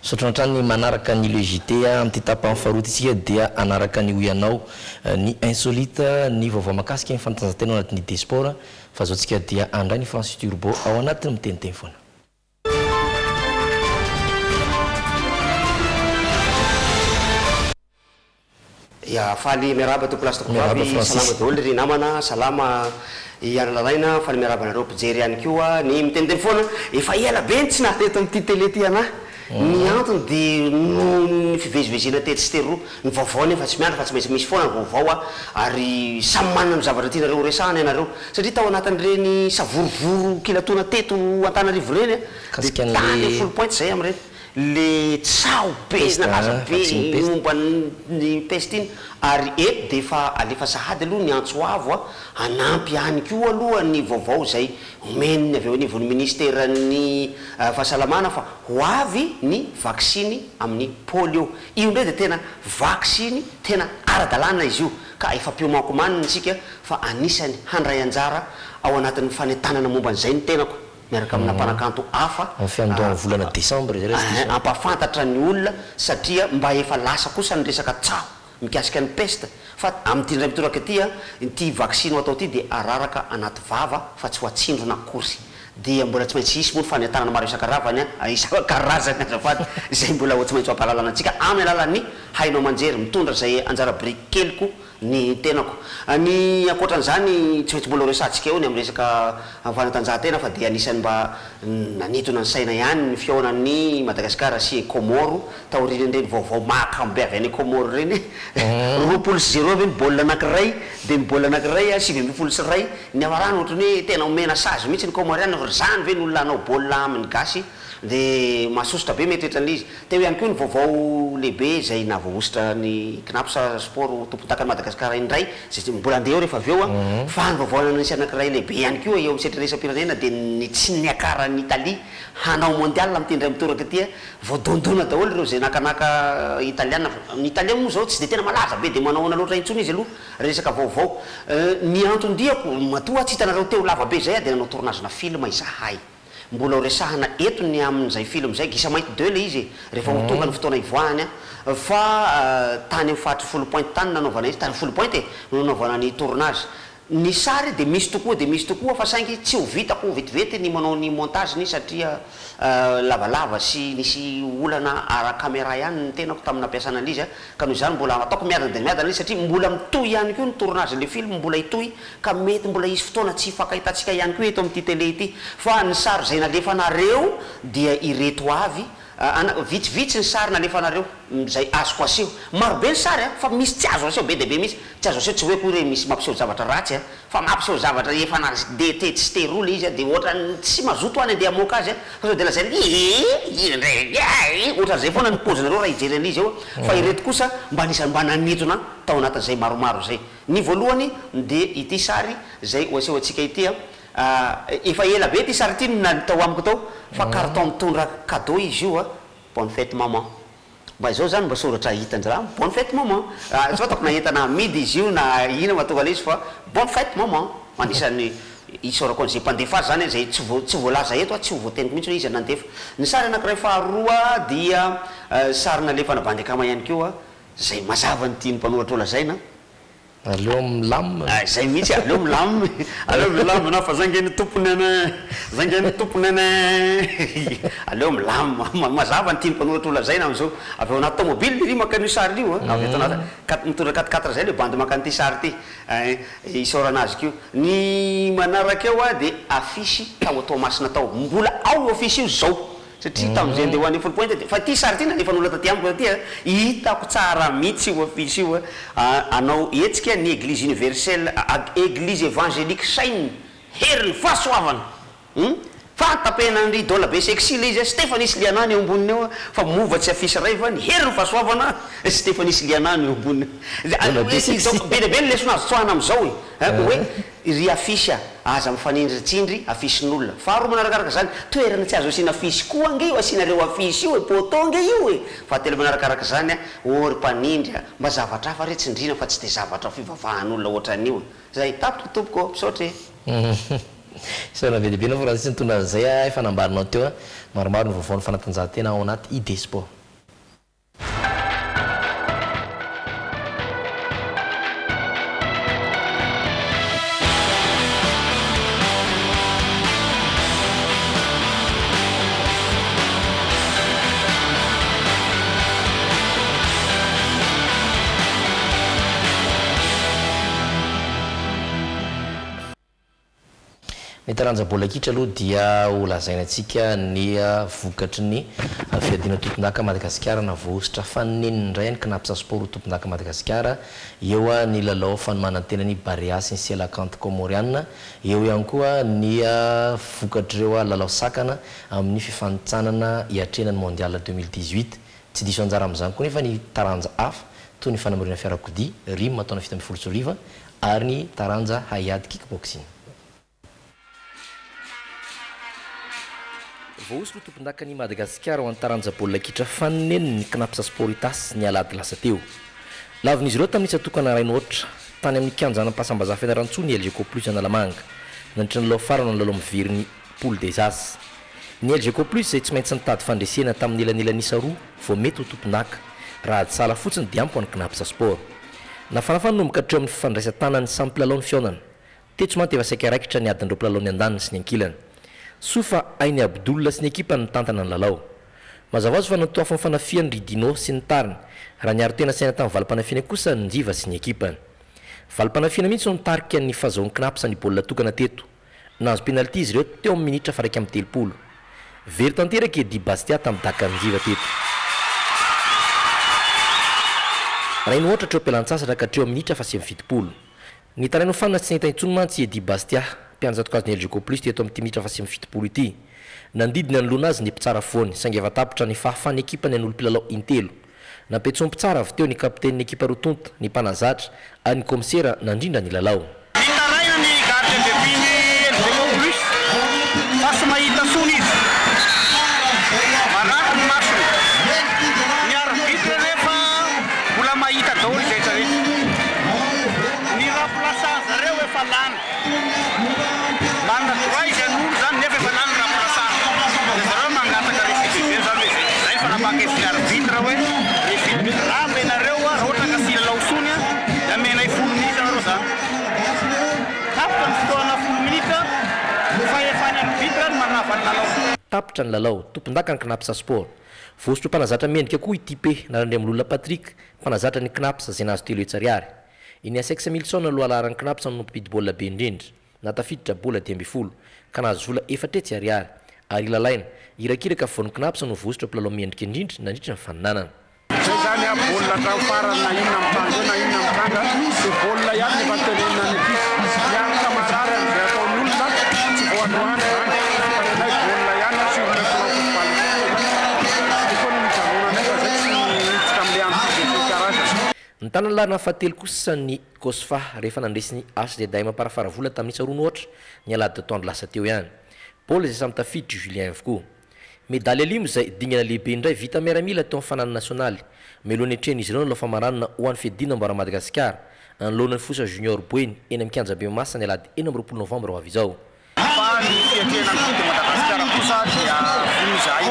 Misaotra hatrany manaraka ny Le JT a, amin'ity tapany faharoa ity isika dia hanaraka ny Hoy Ianao, ny Insolite, ny vaovao mahakasika ny fanatanjahantena ao anatin'ny D Sport, fa izao tsika dia handray ny Francis Turbo ao anatin'ny miteniteny foana. Ya, faly miarahaba tompolahy sy Miarahaba tompovavy, Francis. salama daholo ry namana, salama i Andry Lalaina, faly miarahaba anareo mpijery ihany koa, ny miteniteny foana, efa ela be no tsy naha teto amin'ity télé ity anah, ny antony dia noho ny fivezivezena tetsy sy teroa, ny vaovao anefa tsy miandry fa tsy maintsy misy foana ny vaovao a, ary samy manana ny zavatra tianareo ho resahana ianareo, satria tao anatin'ireny savorovoro kilatoana teto Antananarivo ireny a, dia Mikasika tany an'le Foulpointe izay amin'ireny. Le tsaho be Peste nalaza a, be vaksiny peste. momba ny peste iny ary eto dia efa alefa sahady aloha ny antso avo a, hanampy ihany koa aloha ny vaovao izay omen'ny avy eo anivon'ny ministeran'ny fahasalamana fa ho avy ny vaksiny amin'ny polio. Io indray dia tena vaksiny tena ara-dalàna izy io ka efa mpiomankomanina isika fa anisany handray anjara ao anatin'ny fanentanana momba an'izay ny tenako. miaraka amina mpanakanto hafa Amin'ny fiandohan'ny volana desambra izay raha tsy diso aho. hampahafantatra ny olona satria mba efa lasa kosa ny resaka tsaho mikasika ny peste fa amin'ity indray mitoraka ity an, ity vaksiny ho atao ity dia araraka anaty vava fa tsy ho atsindrona akory. Dia mbola tsy maintsy hisy moa ny fanentanana maro isan-karavany an, isan-karazany azafady, izay mbola ho tsy maintsy ho ampahalalana antsika amin'ny alalan'ny haino aman-jery mitondra izay anjara biriky keliko ny tenako. Ny ankoatran'izany, tsy maintsy mbola ho resahantsika eo ny amin'ny resaka fanatanjahantena fa dia anisan'ny mba nanintona ny saina ihany ny fihaonan'i Madagasikara sy Kaomoro taorian'ireny vaovao mahakamo be avy any Kaomoro ireny. 20 zéro ve ny baolina anankiray dia ny baolina anankiray 119 niafarany ohatran'ny hoe tena omena sazy mihitsy ny Kaomorianina fa ry zany ve ny olona hanao baolina amin'ny gasy dia mahasosotra be mieritreritra an'ilay izy. Teo ihany koa ny vaovao lehibe izay nahavoahosotra ny Cnaps Sport ho tompondakan'i Madagasikara indray, izay mbola handeha eo rehefa avy eo, fa ny vaovao nisy anankiray lehibe ihany koa eo amin'ny setra iraisam-pirenena dia ny tsy niakaran'i Italie hanao Mondial amin'ity indray mitoraka ity, voadondona daholo ireo izay nakanaka Italiana, ny Italien moa izao tsy dia tena malaza be dia manao ahoana loatra intsony izy aloha resaka vaovao. Ny anton-diako, matoa tsy hitanareo teo lava be izay aho dia nanao tournage-na film izahay. Mbola ho resahana eto ny amin'izay film izay, Gisa Mainty deux ilay izy e, rehefa ho tonga ny fotoana hivoahany an, fa tany amin'ny faritry Foulpointe tany no nanaovana izy, tany Foulpointe e, no nanaovana ny tournage. Ny sary dia misy tokoa dia misy tokoa fa saingy tsy ho vitako vetivety ny manao ny montage-ny satria lavalava sy nisy olana ara-camera ihany ny tenako tamin'ny nampiasana an'izy an, ka noho izany mbola ataoko miadana dia miadana izy satria mbola mitohy ihany koa ny tournage-n'ilay film mbola hitohy Ka mety mbola hisy fotoana tsy hifankahitantsika ihany koa eto amin'ity télé ity. Fa ny sary izay nalefanareo dia ireto avy, an, vitsivitsy ny sary nalefanareo izay azoko aseho. Maro be ny sary an, fa misy tsy azo aseho be dia be mihitsy. Tsy azo aseho tsy hoe akory hoe misy mampiseho zavatra ratsy an, fa mampiseho zavatra efa nandeha tetsy sy teroa ilay izy an, dia ohatran'ny tsy mazoto aho ny handeha hamoaka azy an, fa sao dia lazaina hoe ee, iny indray ee, ohatran'izay foana ny paozinareo raha hijery an'ilay izy eo an. Fa ireto kosa mba anisan'ny mba nanintona ahy tao anatin'izay maromaro izay. Ny voalohany dia ity sary izay ho aseho antsika ity an. Efa ela be ity sary ity no tao amiko tao fa carton mitondra cadeau izy io an, bonne fête maman. Mba izao izany mba soratra hitan-dry bonne fête maman. Tsy fantako na entana amidy izy io na inona mahatonga an'ilay izy fa bonne fête maman. Anisan'ny isaorako an'izay mpandefa azy izany izay tsy tsy voalaza eto an, tsy ho voateniko mihitsy hoe iza nandefa. Ny sary anankiray faharoa dia sary nalefana bandy akama ihany koa izay mazava ny tian'ny mpanoratra ho lazaina. Aleo milamina. Ah, zay mihitsy, aleo milamina, aleo milamina fa zay nge ny tompony an eh, zay nge ny tompony an eh, aleo milamina, mazava ny tian'ny mpanoratra ho lazaina amin'izao, avy ao anaty tomobile ry maka an'io sary io an, avy ato anaty, mitondra quatre quatre zay le bandy maka an'ity sary ity, eh, isaorana azy koa. Ny manaraka eo an dia affiche tao Toamasina tao, mbola ao io affiche io zao. Satria tamin'izay andeha ho any Foulpointe dia, fa ity sary ity nalefan'olona taty amiko taty a, hitako tsara mihitsy io affiche io a, hanao hetsika ny Eglise Universelle, Eglise Evangelique Chaine, herin'ny fahasoavana! Hum? Fa tapenan'ry Dola be sexy ilay izy a, Stephanie sy Liana no eo amboniny eo a, fa mova tsy affiche iray fa ny herin'ny fahasoavana, Stephanie sy Liana no eo amboniny eo. Dola be sexy. Be dia be ny lesona azo tsoahina amin'izao e, hoe Ry affiche a, aza mifanindritsindry affiche-n'olona. Faharoa manarakaraka izany, toerana tsy azo asiana affiche koa ange io asianareo affiche io e, poteau ange io e! Fahatelo manarakaraka izany a, ô ry mpanindry a, mba zavatra hafa re tsindriana fa tsy dia zavatra fivavahan'olona ohatran'io e. Zay, tapitra tompoko ô, misaotra e. Isaorana be dia be anao Francis nitondra an'izay a, efa nambarinao teo a, maromaro ny vaovaon'ny fanatanjahantena ao anaty ID Sport. Ny taranja baolina kitra aloha dia ho lazaina antsika ny vokatry ny fiadiana tompondaka Madagasikara na voahosotra fanineniny indray ny Cnaps Sport ho tompondaka Madagasikara. Eo ny lalao fanomanan-tena ny Barea sy ny Cœlacanthe Kômôriana. Eo ihany koa ny vokatr'ireo lalao sakana amin'ny fifanintsanana hiatrehana ny Mondial 2018. Tsy diso anjara amin'izany koa nefa ny taranja hafa toy ny fanamoriana fiarakodia, rim taona 2017, ary ny taranja haiady kick-boxing. Voahosotra ho tompondakan'i Madagasikara ho an'ny taranja baolina kitra fanineniny ny Cnaps Sport Itasy ny alahady lasa teo. Lavon'izy ireo tamin'ny isa tokana iray nohoatra, tany amin'ny kianjan'Ampasambazaha Fianarantsoa ny Elgeco Plus Analamanga, nandritra ny lalao farany ho an'ny lalao miverin'ny Poule des As. Ny Elgeco Plus izay tsy maintsy nitady fandresena tamin'ny elanelan'isa roa vao mety ho tompondaka, raha ady sahala fotsiny dia ampy ho an'ny Cnaps Sport. Nafanafana nanomboka hatreo amin'ny fifandraisan-tanan'ny samy mpilalao ny fihaonana. Teto mantsy efa saika raikitra ny adin'ireo mpilalao ny andaniny sy ny ankilany. Soa fa hain'i Abdoul sy ny ekipany nitantana ny lalao. Mazava azy fa natoafin'ny fanafihany ry Dino sy ny tariny, raha niaro tena saina tamin'ny valim-panafihana kosa ny Njiva sy ny ekipany. Valim-panafihana mihitsy no nitarika ny fahazahoan'ny Cnaps ny baolina tokana teto. Nahazo penalty izy ireo teo amin'ny minitra faha-31. Very tanteraka i Eddy Bastia tamin'ny dakan'i Njiva teto. Rainy ohatra hatreo am-pialantsasatra ka hatreo amin'ny minitra faha-79. Nitaraina ho fanina tsy nahita intsony mantsy i Eddy Bastia, mpianjatokazon'ny Elgeco Plus teto amin'ity minitra faha-79 ity. Nandidy ny hanoloana azy ny mpitsara afovoany, saingy efa tapitra ny fahafahan'ny ekipany hanolo mpilalao intelo. Nampiantsoa mpitsara avy teo ny kapitenin'ny ekipa roa tonta, ny mpanazatra ary ny kaomisera nandrindra ny lalao. Mitaraina ny gardien de but ny Elgeco Plus fa tsy mahita tsony izy. Marary ny masony. Ny arbitre nefa mbola mahita daholo izay rehetra rehetra. Ny remplaçant zareo efa lany. Manana droit izy hanolo zany nefa efa lany remplaçant. Dia zareo mangataka refus de jeu zany hoe zay. Zay ny fanapahan-kevitry ny arbitre hoe refus de jeu. Raha amenareo raha ohatra ka tsy hilalao intsony dia amenay folo minitra nareo zany. Tapitra ny fotoana folo minitra, fahefan'ny arbitre ny mandrava ny lalao. Tapitra ny lalao, tompondaka ny Cnaps Sport. Voasotro mpanazatra mendrika koa i Tipe na Randriamololona Patrick, mpanazatra ny Cnaps izay nahazo 300 ariary. I Niasex Milson lohalaharan'ny Cnaps no mpidi baolina be indrindra, nahatafiditra baolina 15, ka nahazo vola 400 ariary. Ary i Lalaina, irakiraka afovoan'ny Cnaps no voahosotra mpilalao mendrika indrindra nandritra ny faninanana. Zay zany a, baolina hatramin'ny farany na inona mitranga eo na inona mitranga dia baolina ihany no efa tenenina ny ankizy. Miaraka marary amin'izay ataon'ny olona, tsy vao androany izany fa ny anay baolina ihany sur le plan footballistique zany foana no ijanonanay fa zay tsy hiditra amin'ilay ankizy sy ny karazany. Nitana ny laharana fahatelo kosa ny Cosfa rehefa nandresy ny HZAM Amparafaravola tamin'ny isa roa no aotra ny alahady atoandro lasa teo ihany. Baolina izay samy tafiditry Julien avokoa. Medaly alimo izay dingana lehibe indray vita miaramila teo amin'ny fananana nasionaly. Mialoha ny hatrehin'izy ireo ny lalao famaranana ho an'ny fiadiana amboara Madagasikara, anoloana ny Fosa Junior Boeny, eny amin'ny kianjabe Mahamasina ny alahady 26 novambra ho avy izao. Fa ny fiatrehana ny Coupe de Madagascar kosa dia vonona izahay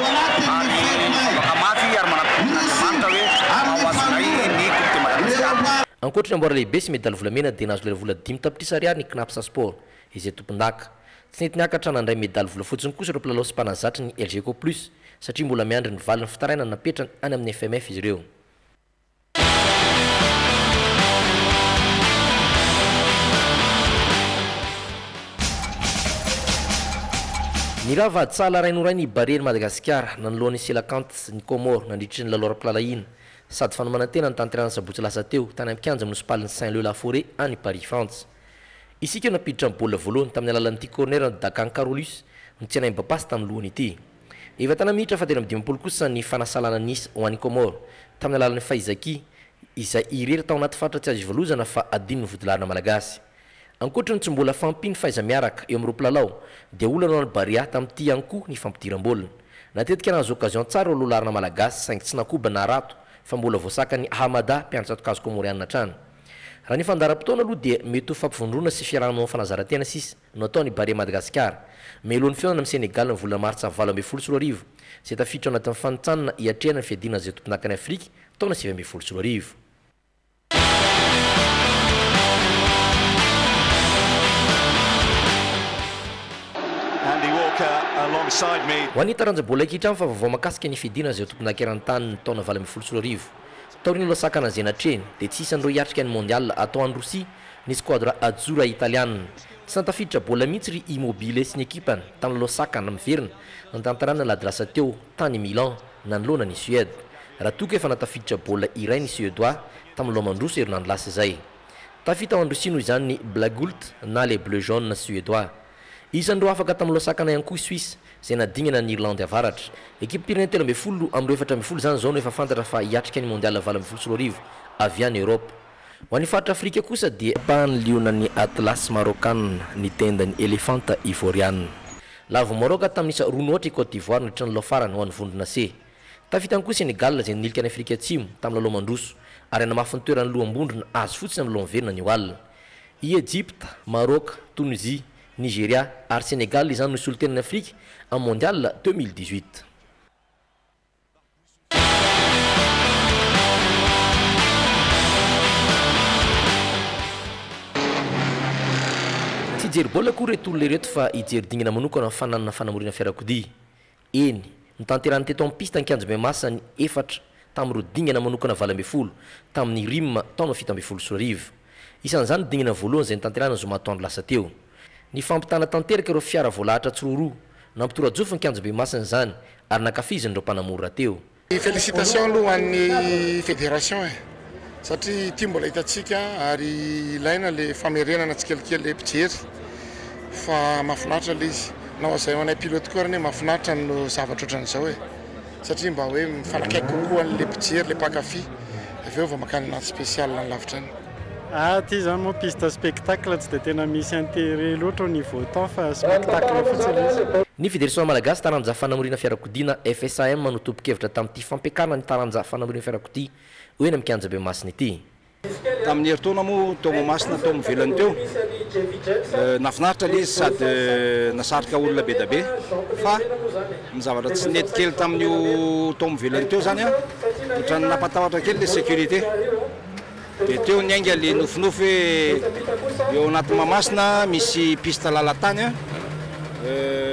ary mivavaka mafy ary manatona an'Andriamanitra hoe mba ho azonay ny Coupe de Madagascar. Ankoatra ny amboara lehibe sy medaly volamena dia nahazo lelavola 5 tapitrisa ariary ny Cnaps Sport izay tompondaka. Tsy nety niakatra nandray medaly volafotsiny kosa ireo mpilalao sy mpanazatry ny Elgeco Plus satria mbola miandry ny valin'ny fitarainana napetrany any amin'ny FMF izy ireo. Nirava Tsala Rainorainy Barea Madagasikara nanoloan'ny Cœlacanthes ny Comores nandritry ny lalao ara-pilalahiana sady fanomanan-tena ny tanterahana sabotsy lasa teo tany amin'ny kianja monisipalin'ny Saint-Leu-la-Forêt any Paris Frantsa. Isika no nampiditra ny baolina voalohany tamin'ny alalan'ity corner Dakan Carolus notsenain'i Bapasy tamin'ny lohany ity. Efa tany amin'ny minitra faha-53 kosa ny fanasalana Nice ho an'i Comores tamin'ny alalan'i Faizaki izay irery tao anaty faritra tsy azo ivalozana fa adinon'ny vodilaharana malagasy. Ankoatra ny tsy mbola fahampian'ny fahaiza-miaraka eo amin'ireo mpilalao dia olana ho an'ny Barea tamin'ity ihany koa ny fampidiram-baolina. Natetika nahazo occasion tsara ireo lohalaharana malagasy saingy tsy nakoba na harato fa mbola voasakan'i Ahamada mpiandry tsatokazo kômôrianina hatrany. Raha ny fandaharam-potoana aloha dia mety ho fampivondrona sy fiarahana manao fanazaran-tena sisa no ataon'ny Barea Madagasikara mialoha ny fihaonana amin'i Sénégal ny volana martsa 2018 izay tafiditra ao anatin'ny fanintsanana hiatrehana ny fiadiana izay tompondakan'i Afrika taona 2019. Andy Walker alongside me. Ho an'ny taranja baolina kitra fa vaovao mahakasika ny fiadiana izay ho tompondaka eran-tany ny taona 2018. Taorian'ny lalao sakana izay natrehiny dia tsy isan'ireo hiatrika ny Mondial atao any Rosia ny squadra Azzurra italiana. Tsy nahatafiditra baolina mihitsy ry Immobile sy ny ekipany tamin'ny lalao sakana miverina notanterahina alahady lasa teo tany Milan nanoloana ny Suède. Raha toa ka efa nahatafiditra baolina iray ny Suédois tamin'ny lalao mandroso herinandro lasa izay. Tafita ao an-dRosia noho izany ny Blagult na les Bleus Jaunes Suédois. Isan'ireo afaka tamin'ny lalao sakana ihany koa i Suisse izay nadingana an'i Irlandy Avaratra. Ekipam-pirenena 13 amin'ireo 14 izany izao no efa fantatra fa hiatrika ny Mondial 2018 avy any Europe. Ho an'ny faritra Afrika kosa dia. Tapahan'ny lionan'ny Atlas Marokanina ny tendan'ny elefanta Ivoriana. Lavo Maroka tamin'ny isa 2-0 i Côte d'Ivoire nandritra ny lalao farany ho an'ny vondrona C. Tafita ihany koa Sénégal izay nilika an'i Afrika Atsimo tamin'ny lalao mandroso ary hanamafy ny toeran'ny loham-bondrona azo fotsiny amin'ny lalao miverina anio alina. I Ejipta, Maroka, Tonizia, Nigeria ary Sénégal izany no hisolo tena an'i Afrika amin'ny Mondial 2018. Tsy hijery baolina akory ireto olona ireto fa hijery dingana manokana amin'ny fananana fanamoriana fiarakodia. Eny, notanterahiny teto amin'ny piste Ankianjobemasa ny efatra tamin'ireo dingana manokana 18 tamin'ny Rim taona 2017. Isan'izany ny dingana voalohany izay notanterahina ny zoma atoandro lasa teo. Ny fampitana tanteraka ireo fiara voalahatra tsiroaroa nampitorajofo ny Kianjobemasina izany ary nankafizin'ireo mpanamory rahateo. Félicitations aloha ho an'ny fédération e! Satria ity mbola hitantsika ary ilaina le famerenana tsikelikely le mpijery fa mahafinaritra le izy. Na ho an'izay ho anay pilote koa ary anie mahafinaritra no zavatra ohatran'izao e! Satria mba hoe mifanakaiky kokoa an'le mpijery, le mpankafy avy eo vao mankany anaty spécial any lavitra any. Ah ty zany moa piste spectacle tsy de tena misy intérêt loatra au niveau temps fa spectacle fotsiny izy. Ny Federasiona Malagasy taranja fanamoriana fiarakodia na FSAM no tompon-kevitra tamin'ity fampiakarana ny taranja fanamoriana fiarakodia ho eny amin'ny kianjabe Masina ity. Tamin'ny herintaona moa tao Mahamasina tao amin'ny velany teo, nahafinaritra ilay izy sady nasarika olona be dia be fa ny zavatra tsy nety kely tamin'io tao amin'ny velany teo izany an, ohatran'ny nampatahotra kely ilay sécurité. Dia teo niainga ilay nofinofy hoe eo anaty Mahamasina misy piste lalan-tany an,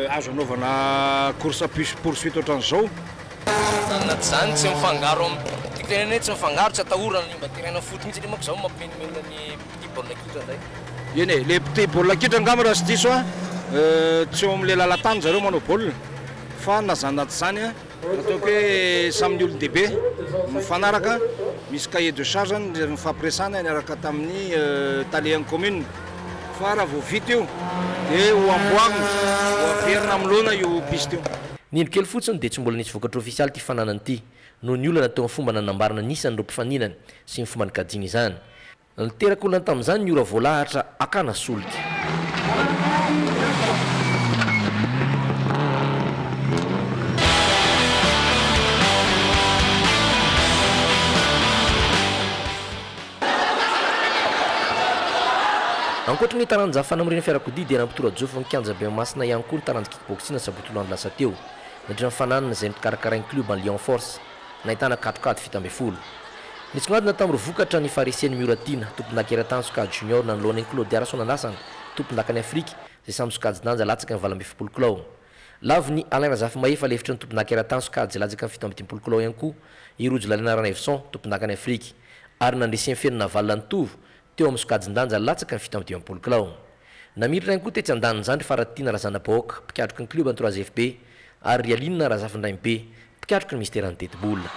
azo anaovana course poursuite ohatran'izao. Anatin'izany tsy mifangaro am, tiako tenenina hoe tsy mifangaro, tsy atahorana ny mba terrain foot mihitsy anie manko zao mampimenomenona ny petit baolina kitra ndray. Eny e, le petit baolina kitra angamba raha tsy diso an, tsy eo amin'ilay lalan-tany zareo manao baolina fa na zany na tsy zany an, ataoko hoe samy ny olon-dehibe mifanaraka, misy cahier de charge nifampiresahana niaraka tamin'ny talehan'ny commune fa raha vao vita io dia ho amboarina, ho averina amin'ny laona io piste io. Ny indro kely fotsiny dia tsy mbola nisy vokatra ofisialy ity fananana ity noho ny olana teo amin'ny fomba nanambarana ny isan'ireo mpifaninana sy ny fomba nikajiana izany. Niteraka olana tamin'izany ny ora voalahatra hakana solika. Ankoatry ny taranja fanamoriana fiarakodia dia nampitora-jofo ny kianja Beamasina ihany koa ny taranja kickboxing sabotsy toloandro lasa teo nandritra ny fananana izay nokarakarain'ny klioba Lion Force nahitana katrokady 17. Nisongadina tamin'ireo vokatra ny faharesen'i Mioratiana, tompondaka eran-tany sokajy junior nanoloana an'i Claudia Rasoanandrasana, tompondakan'i Afrika, izay samy sokajin-danja latsaky ny 48 kilao. Lavon'i Alain Razafimahefa lefitry ny tompondaka eran-tany sokajy latsaky ny 57 kilao ihany koa i Rojo Lalina Ranaivoson, tompondakan'i Afrika, ary nandresen'i Feno Navalona Nitovo teo amin'ny sokajin-danja latsaky ny 57 kilao. Namiratra ihany koa tetsy andanin'izany ry Faratiana Razanabahoaka, mpikatroky ny klioba Trois FB, ary ry Aline Razafindrainibe, mpikatroky ny minisiteran'ny tetibola.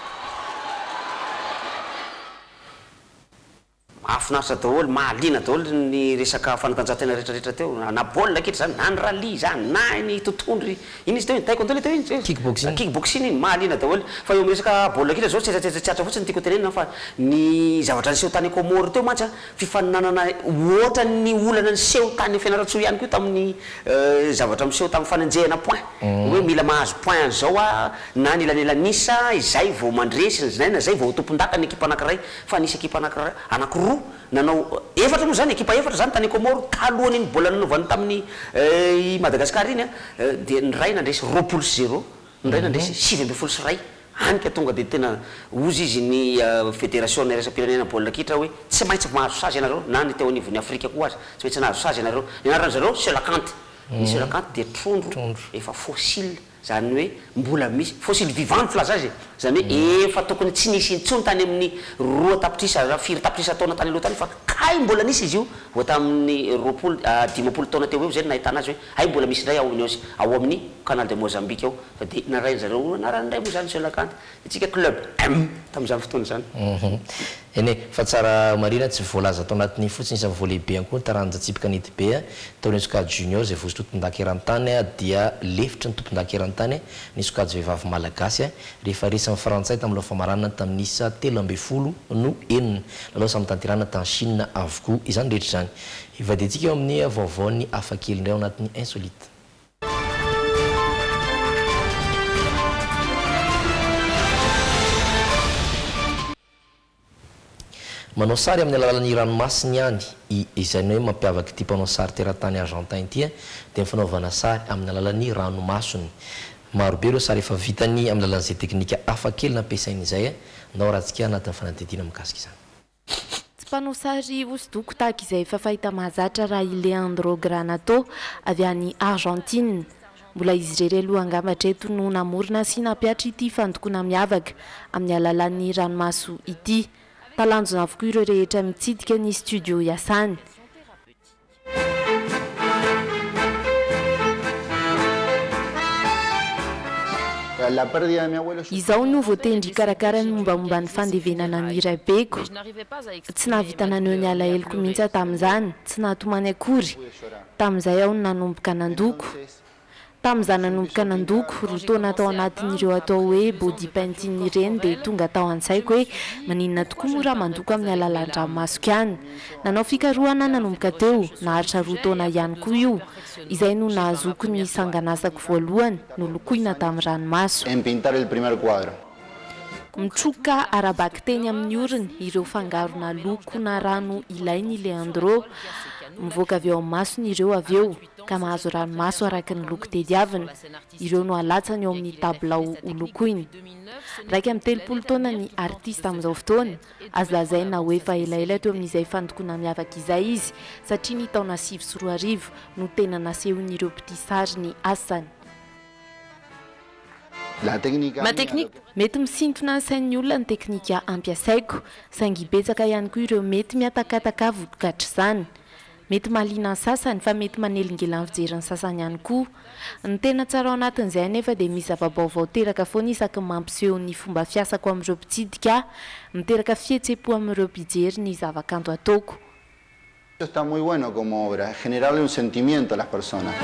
Mahafinaritra daholo, mahaliana daholo ny resaka fanatanjahantena rehetra rehetra teo, na baolina kitra izany, na ny rallye izany, na ny totohondry, inona izy teo iny, taekwondo ilay teo iny? Kick boxing. Kick boxing iny, mahaliana daholo. Fa eo amin'ny resaka baolina kitra izao, tsetsatsetsa tsy aritra fotsiny no tiako hotenenina fa ny zavatra niseho tany Comores teo mantsy an, fifaninanana ohatran'ny olana niseho tany Fianarantsoa ihany koa tamin'ny zavatra miseho tamin'ny fanenjehana point, hoe mila mahazo point an'izao aho na ny elanelan'isa izay vao mandresy na izay vao ho tompondaka ny ekipa anankiray. Fa nisy ekipa anankiray, anankiroa nanao, efatra moa izany, ekipa efatra izany tany Comores talohan'iny baolina nanaovany tamin'i i Madagascar iny an, dia ny iray nandresy 20-0, ny iray nandresy 119, hany ka tonga dia tena hozy izy ny federasiona iraisam-pirenena baolina kitra hoe tsy maintsy mahazo sazy ianareo, na ny teo anivon'ny Afrika koa aza, tsy maintsy nahazo sazy ianareo. Ny anaran-dry zareo Coelacanth, ny coelacanth dia trondro efa fossile. Izany hoe mbola misy, fossile vivant ny filaza azy e! Izany hoe efa tokony tsy nisy intsony tany amin'ny 2 tapitrisa na firy tapitrisa taona tany aloha tany fa kay mbola nisy izy io vao tamin'ny 20, 50 taona teo ho eo izay no nahitana azy hoe hay mbola misy indray ao amin'ny ao amin'ny canal de Mozambique ao fa dia narahin-dry zareo anarany indray moa izany coelacanth. Isika club M tamin'izany fotoana izany. Eny e, fa tsara marihina tsy voalaza tao anatin'iny fotsiny isan'ny voa lehibe ihany koa ny taranja tsipy kanety be taorian'ny sokajy junior izay voso tompondaka eran-tany dia lefitry ny tompondaka eran-tany ny sokajy vehivavy malagasy rehefa resin'ny frantsay tamin'ny lalao famaranana tamin'ny isa 13 no 6. Lalao samy tanterahina tany Chine avokoa izany rehetra izany. Hivadiantsika eo amin'ny vaovaon'ny hafakely indray ao anatin'ny insolite. Manao sary amin'ny alalan'ny ranomasiny ihany i Izay ny hoe mampiavaka ity mpanao sary teratany Argentin ity dia ny fanaovana sary amin'ny alalan'ny ranomasony. Marobe ireo sary efa vitany amin'ny alalan'izay teknika hafa kely nampiasainy izay. Ndao arahantsika anatin'ny fanadihadiana mikasika izany. Tsy mpanao sary hosodoko tahaka izay efa fahita mahazatra raha i Leandro Granato, avy any Argentine. Mbola izy irery aloha angamba hatreto no namorona sy nampihatra ity fandokoana miavaka amin'ny alalan'ny ranomaso ity. Talanjona avokoa ireo rehetra mitsidika ny studio iasany. Izaho no voatendry hikarakara ny mombamomba ny fandevenana ny raibeko. Tsy nahavita naneho ny alaheloko mihitsy aho tamin'izany, tsy nahatomany akory. Tamin'izay aho no nanomboka nandoko. Tamin'izaho nanomboka nandoko, roa taona tao anatin'ireo atao hoe body painting ireny dia tonga tao an-tsaiko hoe maninona tokoa moa raha mandoko amin'ny alalan-dranomasoko ihany. Nanao fikarohana aho nanomboka teo, naharitra roa taona ihany koa io. Izay no nahazoako ny sanganasako voalohany nolokoina tamin'ny ranomaso. En pintar el primer cuadro. Mitroka ara-bakiteny amin'ny orony ireo fangarona loko na rano ilain'i Leandro. Mivoaka avy eo amin'ny masony ireo avy eo, ka mahazo ranomaso araka ny loko tediaviny. Ireo no alatsany eo amin'ny tabilao holokoiny. 31 taona ny artista amin'izao fotoana. Azo lazaina ho efa elaela teo amin'izay fandokoana miavaka izay izy, satria ny taona 2009 no tena nasehon'ireo mpitia sary ny asany. Mety misintona ny sain'ny olona ny teknika ampiasaiko, saingy betsaka ihany koa ireo mety mihatakataka vokatr'izany. Mety mahaliana ny sasany, fa mety manelingelina ny fijerin'ny sasany ihany koa. Ny tena tsara ao anatin'izay anefa dia misy zava-baovao teraka foana isaky ny mampiseho ny fomba fiasako amin'ireo mpitsidika ahy. Miteraka fihetseham-po amin'ireo mpijery ny zavakanto ataoko. Esto está muy bueno como obra, generarle un sentimiento a las personas.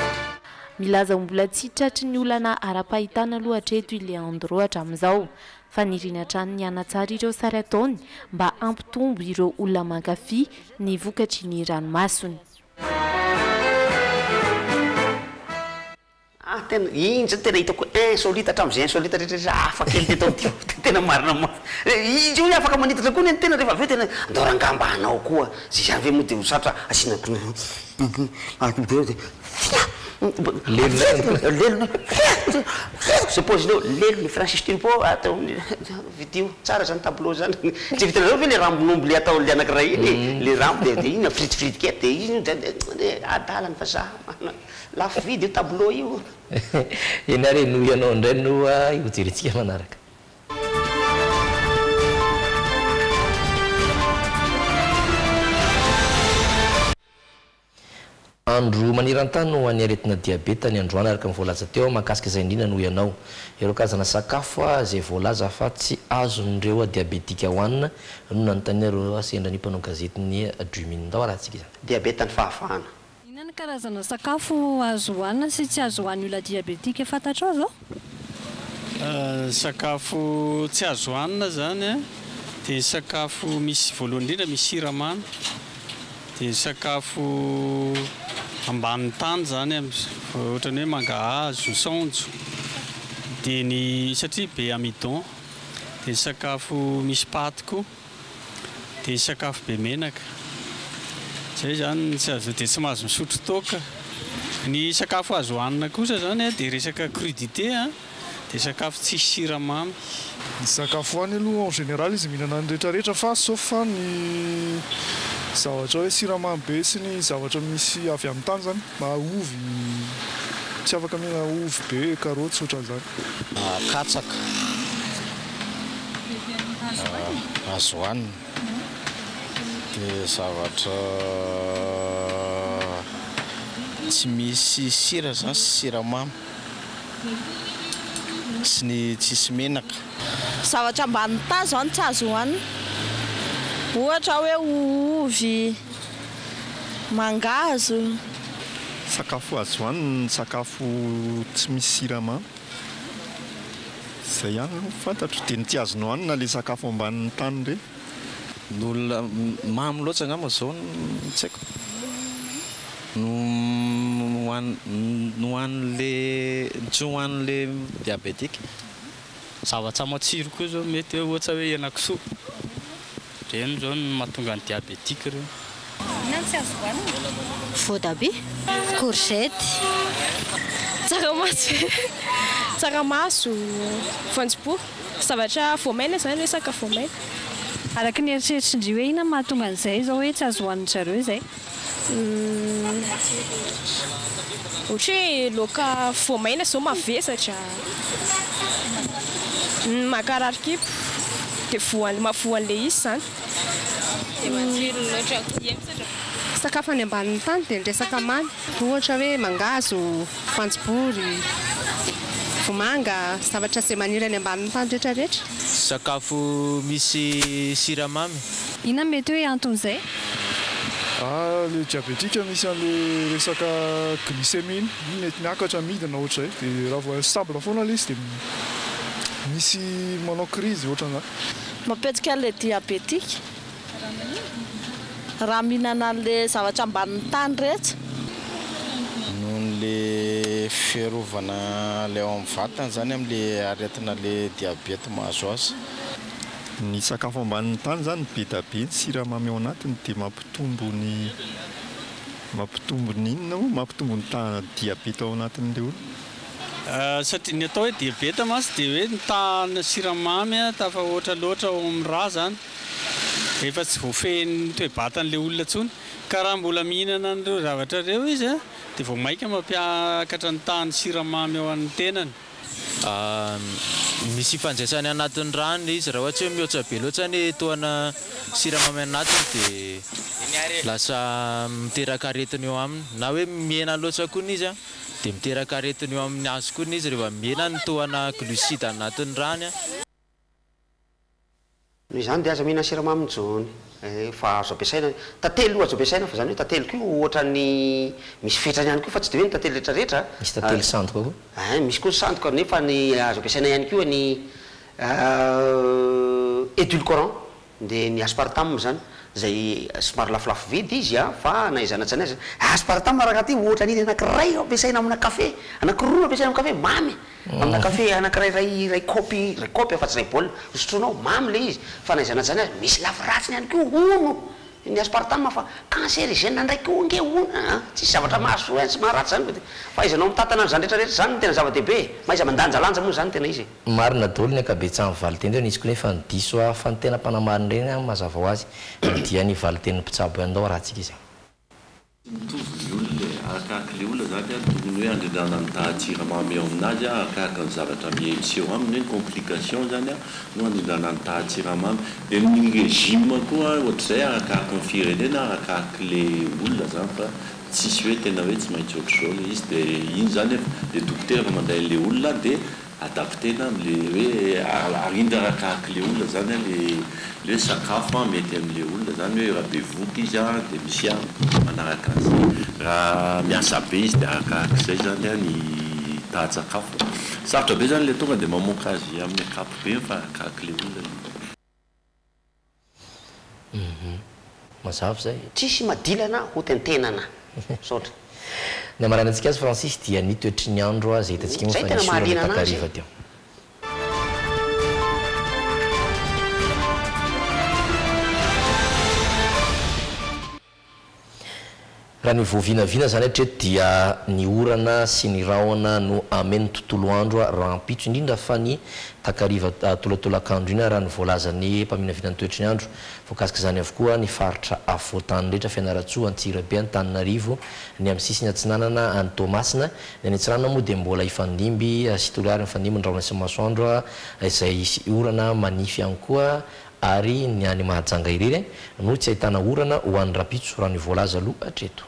Milaza ho mbola tsy tratry ny olana ara-pahitana aloha hatreto i Leandro hatramin'izao. Faniriany hatrany ny hanatsara ireo sary ataony mba hampitombo ireo olona mankafy ny vokatry ny ranomasony. Ah tena iny zany tena hitako insolite hatramin'izay insolite rehetra rehetra hafa kely teto amin'ity tena marina mafy izy io afaka manitatra koa ny an'ny tena rehefa avy eo tena andao rangahy mba hanao koa zay zany ve moa dia ho sarotra asiana dia fia lelona fia. Zao paoziny eo, lelo ny Francis Turbo atao vidio tsara zany tableau zany. Tsy vitanareo ve le rambon'omby le atao le anakiray iny e, le rambo de de iny afiritifirity kely de iny de de adala ny vazaha mana lafo vidy io tableau io. Eny ary e, noho ianao indray no hojerentsika manaraka. Andro maneran-tany ho an'ny aretina diabeta ny androany araka ny voalaza teo mahakasika izay indrindra noho ianao. Ireo karazana sakafo izay voalaza fa tsy azon'ireo diabetika hohanina no nanontaniana ireo sendra ny mpanao gazetin'ny Dream'in. Ndao arahantsika izany. Diabeta ny fahafahana. Inona ny karazana sakafo azo hohanina sy tsy azo hohanin'ny olona diabetika fantatrao izao? Sakafo tsy azo hohanina izany dia ny sakafo misy voalohany indrindra misy siramamy. Dia sakafo ambanin'ny tany izany ohatran'ny hoe mangahazo, saonjo, dia ny satria be amidon, dia ny sakafo misy paty koa, dia ny sakafo be menaka. Izay izany no tsy azo, dia tsy mahazo misotro toaka. Ny sakafo azo hohanina kosa izany dia resaka crudité an. Dia sakafo tsisy siramamy. Ny sakafo any aloha en général izy mihinana ny rehetra rehetra fa sauf fa ny zavatra hoe siramamy be sy ny zavatra misy avy amin'ny tany zany na ovy tsy afaka mihinana ovy be karaoty ohatran'izany. Katsaka azo hohanina dia zavatra tsy misy sira zany sy siramamy. Sy ny tsisy menaka. Zavatra ambanin'ny tazo zany tsy azo hohanina. Ohatra hoe ovy, mangahazo. Sakafo azo hohanina ny sakafo tsy misy siramamy. Izay ihany aloha no fantatro. Dia ny tsy azonao hohanina ilay sakafo ambanin'ny tany ireny. Ny olona mamo loatra angamba zao no tsy haiko no no hohanin'le tsy hohanin'le diabetika. Zavatra matsiro koa zao mety hoe ohatra hoe henakisoa, ireny zao no mahatonga ny diabetika ireny. Inona no tsy azo hohanina? Voatabia, courgette. Tsaramaso, tsaramaso, voanjobory. Zavatra voamaina izany resaka voamaina. Araka ny eritreritrin-dry hoe inona no mahatonga an'izay izao hoe tsy azo hohanin-dry zareo izay? Ohatra hoe laoka voamaina izao mavesatra, mankarary kibo, dia voan- mahavoa an'ilay izy izany. Dia matsiro loatra koa. Sakafo any ambanin'ny tany dia ny resaka mamy, ohatra hoe mangahazo, voanjobory, vomanga, zavatra izay maniry any ambanin'ny tany rehetra rehetra. Sakafo misy siramamy. Inona no mety hoe anton'izay? Ah le diabetika misy anle resaka glycémie iny, iny mety miakatra midina ohatr'izay, de raha vao instable foana le izy de misy manao crise ohatran'izany. Mampietsika an'ilay diabetika. Raha mihinana an'le zavatra ambanin'ny tany rehetra. Noho le fiarovana le ao amin'ny vatana zany amin'le aretina le diabeta mahazo azy. Ny sakafo ambanin'ny tany zany be da be ny siramamy ao anatiny dia mampitombo ny mampitombo ny inona moa? Mampitombo ny tahan'ny diabeta ao anatin'ilay olona. Satria ny atao hoe diabeta mantsy dia hoe ny tahan'ny siramamy tafahoatra loatra ao amin'ny rà zany. Efa tsy voafehin'ny toe-batan'ilay olona intsony. Ka raha mbola mihinana an'ireo zavatra ireo izy dia vao mainka mampiakatra ny tahan'ny siramamy ao amin'ny tenany. Misy ifandraisany anatin'ny rano ilay izy, raha ohatra hoe mihoatra be loatra ny tohana siramamy anatiny dia lasa miteraka aretina eo aminy, na hoe mihena loatra koa izy dia miteraka aretina eo amin'ny azy koa izy rehefa mihena ny tohana glucide anatin'ny rany. Noho izany dia aza mihinana siramamy intsony eh, fa azo ampiasaina, tantely io azo ampiasaina fa izany hoe tantely koa io ohatran'ny misy fetrany ihany koa fa tsy dia hoe ny tantely rehetra rehetra a. Misy tantely sandoka koa. Ein, misy koa ny sandoka nefa ny azo ampiasaina ihany koa ny édulcorant dia ny aspartame izany izay somary lafolafo vidy izy a, fa na aiza na tsy aiza, aspartame raha ty ohatran'iny anakiray ampiasaina amina kafe, anakiroa ampiasaina amin'ny kafe mamy. Amina kafe anakiray iray iray kaopy iray kaopy afa-tsy iray bol hosotroinao, mamy ilay izy, fa na aiza na aiza misy lafy ratsiny ihany koa hono! Ny aspartame fa cancerigène ndray koa ange hono an! Tsisy zavatra mahasoa sy maharatsy zany fa dia fahaizanao mitantana an'izany rehetra rehetra izany no tena zava-dehibe e! Mahaiza mandanjalanja moa izany tena izy e! Marina daholo ny ankabetsahan'ny valinteny ireo, nisy koa nefa ny diso a, fa ny tena mpanamarina ireny an, mazava ho azy dia ny valintenin'ny mpitsabo ihany, ndao arahantsika izay. Tsy mitovy ny olona e! Arakaraka ilay olona izany an, tokony hoe handrindrana ny tahan-tsiramamy eo aminazy an, arakaraka ny zavatra miseho aminy hoe ny complication izany an no handrindrana ny tahan-tsiramamy. Dia ny régime koa ohatr'izay arakaraka ny firenena, arakaraka ilay olona izany fa tsisy hoe tena hoe tsy maintsy ohatr'izao ilay izy. Dia iny izany efa, ilay dokotera efa mandray an'ilay olona dia Adaptena amle hoe arindra arakarak'le olona zany an le le hoe sakafo an mety amle olona zany hoe raha bevohoka izy an de misy an manaraka an'izay raha miasa be izy de arakarak'izay zany an ny tahan-tsakafo sarotra be zany le tonga de mamoaka azy amin'ny ankapobeny fa arakarak'le olona le izy. Hum mazava izay. Tsisy madilana ho tentenana. Misaotra. Ny hamaranantsika azy Francis dia ny toetry ny andro izay hitantsika moa Zay fa tena nisy orana mahaliana anazy takariva e. teo. Raha ny voavinavina izany hatreto dia ny orana sy ny rahona no hameno ny tontolo andro rahampitso, indrindra fa ny takariva tolatolakandro iny raha ny voalazan'ny mpaminavina ny toetry ny andro. Voakasik'izany avokoa ny faritra afovoan-tany rehetra, Fianarantsoa, Antsirabe, Antananarivo, ny amin'ny sisiny atsinanana any Toamasina. Ny any Antsiranana moa dia mbola hifandimby sy Toliara mifandimby ny rahona sy ny masoandro izay hisy orana manify ihany koa Ary ny any Mahajanga irery no tsy ahitana orana ho an'ny rahampitso raha ny voalaza aloha hatreto.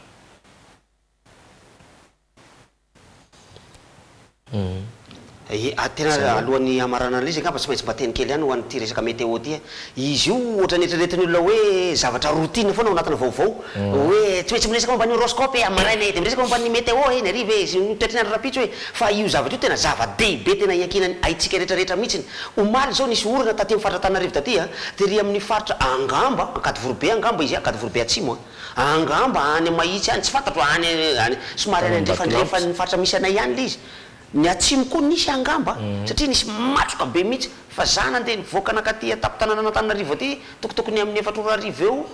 Ie, tena alohan'ny hamaranana an'ilay izy angamba tsy maintsy mba teny kely ihany ho an'ity resaka météo ity e. Izy io ohatran'ny eritreretin'ny olona hoe zavatra routine foana ao anatina vaovao. Hoe tsy maintsy miresaka momba ny horoscope e amin'ny maraina e, dia miresaka momba ny météo e ny hariva e, sy ny toetry ny andro rahampitso e. Fa io zavatra io tena zava-dehibe tena iankinan'ny aintsika rehetra rehetra mihitsiny. Omaly izao nisy orana taty amin'ny faritra Antananarivo taty a, tery amin'ny faritra angamba Ankadivoribe angamba izy, Ankadivoribe atsimo a, angamba any Mahitsy any, tsy fantatro, any any somary any andrefandrefan'ny faritra misy anay ihany ilay izy. Ny atsimo koa nisy angamba satria nisy matroka be mihitsy, fa za nandeha nivoaka nankaty an-tampon-tanànan'Antananarivo aty tokotokony amin'ny efatra ora hariva eo,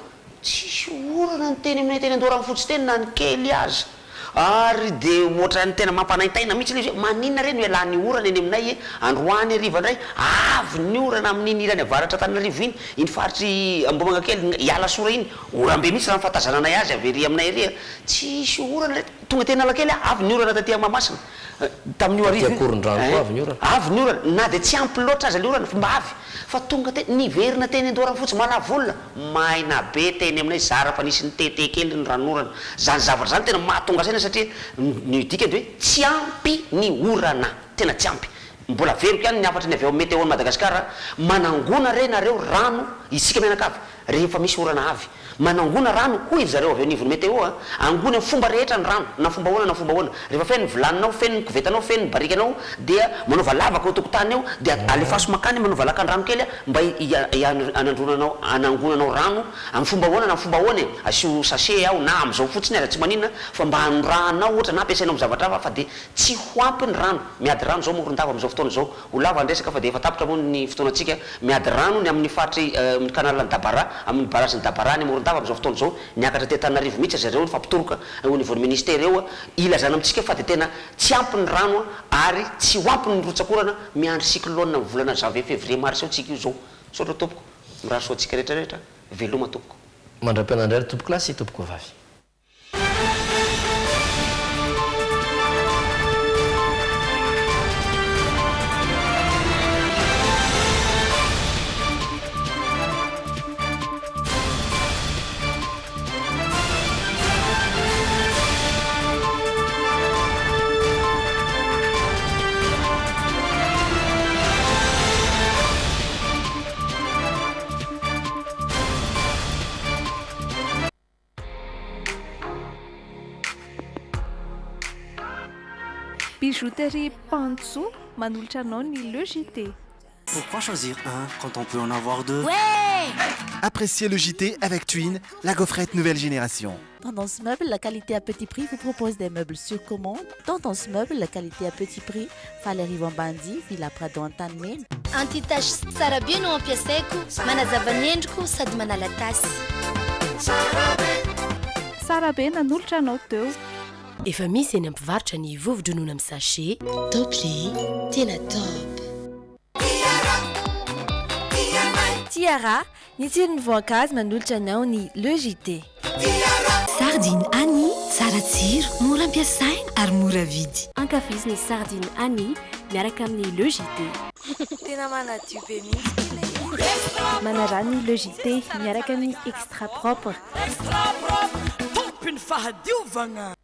tsisy orana ny teny aminay teny Andoharanofotsy teny na ny kely aza. Ary dia ohatran'ny tena mampanaintaina mihitsy ilay izy hoe maninona re no ialàn'ny orana eny aminay e? Androany hariva indray, avy ny orana amin'iny ilany avaratr'Antananarivo iny, iny faritr'i Ambohimangakely, i Alasora iny, oram-be mihitsy raha ny fahatazananay azy avy ery aminay ery a! Tsisy orana re, tonga teny Analakely aho, avy ny orana taty Mahamasina, tamin'io Taty hariva io. Ankorondrano koa avy ny orana. Avy ny orana, na dia tsy ampy loatra aza ilay orana fa mba avy, fa tonga teny, niverina teny Andoharanofotsy, Malavolona, Maina be teny aminay zara fa nisy nitete kely ny ranonorana. Zany zavatra zany tena mahatonga saina satria ny dikany dia hoe tsy ampy ny orana. Tena tsy ampy. Mbola averiko ihany ny hafatry ny avy ao amin'ny Météo an'i Madagasikara, manangona re nareo rano isika mianakavy rehefa misy orana avy. Manangona rano hoy ry zareo avy eo anivon'ny Météo a! Angony amin'ny fomba rehetra ny rano, na fomba ahoana na fomba ahoana. Rehefa feno ny vilaninao, feno ny kovetanao, feno ny barikanao dia manaova lavaka ao an-tokotany eo dia alefaso mankany manaova lakan-drano kely mba hanandronanao hanangonanao rano amin'ny fomba ahoana na amin'ny fomba ahoana e! Asio sachet ao na amin'izao fotsiny aza tsy maninona fa mba hanondrahanao ohatra na ampiasainao amin'ny zavatra hafa fa dia tsy ho ampy ny rano. Miady rano izao Morondava amin'izao fotoana izao. Ho lava ny resaka fa dia efa tapitra moa ny fotoanantsika. Miady rano ny amin'ny faritry ny canal ny Dabara, amin'ny barrage ny Dabara any Morondava amin'izao fotoana izao. Niakatra aty Antananarivo mihitsy ry zareo nifampitoroka eo anivon'ny ministera eo hilazana amintsika fa dia tena tsy ampy ny rano ary tsy ho ampy ny rotsak'orana. Miandry cyclone amin'ny volana janvier, février, mars eo tsika io izao. Misaotra tompoko. Mirary soa antsika rehetra rehetra. Veloma tompoko. Mandra-pihaona indray ry tompokolahy sy tompokovavy. Bijouterie Pantso manolotra anao ny Le JT. Pourquoi choisir un quand on peut en avoir deux Ouais Appréciez le JT avec Twin, la gaufrette nouvelle génération. Tendance Meuble, la qualité à petit prix vous propose des meubles sur commande. Tendance Meuble, la qualité à petit prix, Faly Ambandi, Villa Prado Antanimena. Anti-tache tsara be no ampiasaiko, manazava ny endriko sady manala tasy. Tsara be nanolotra anao teo. Efa misy eny ampivarotra ny vovo-dronono amin'ny sachet. Top le, tena top. Tiara, ny tsiron'ny voankazo manolotra anao ny Le JT. Sardine Annie, tsara tsiro, mora ampiasaina ary mora vidy. Ankafizo ny sardine Annie miaraka amin'ny Le JT. Tena manadio be mihitsy ilay izy. Manaraha ny Le JT miaraka amin'ny Extra Propre. Extra propre, tompony fahadiovagna.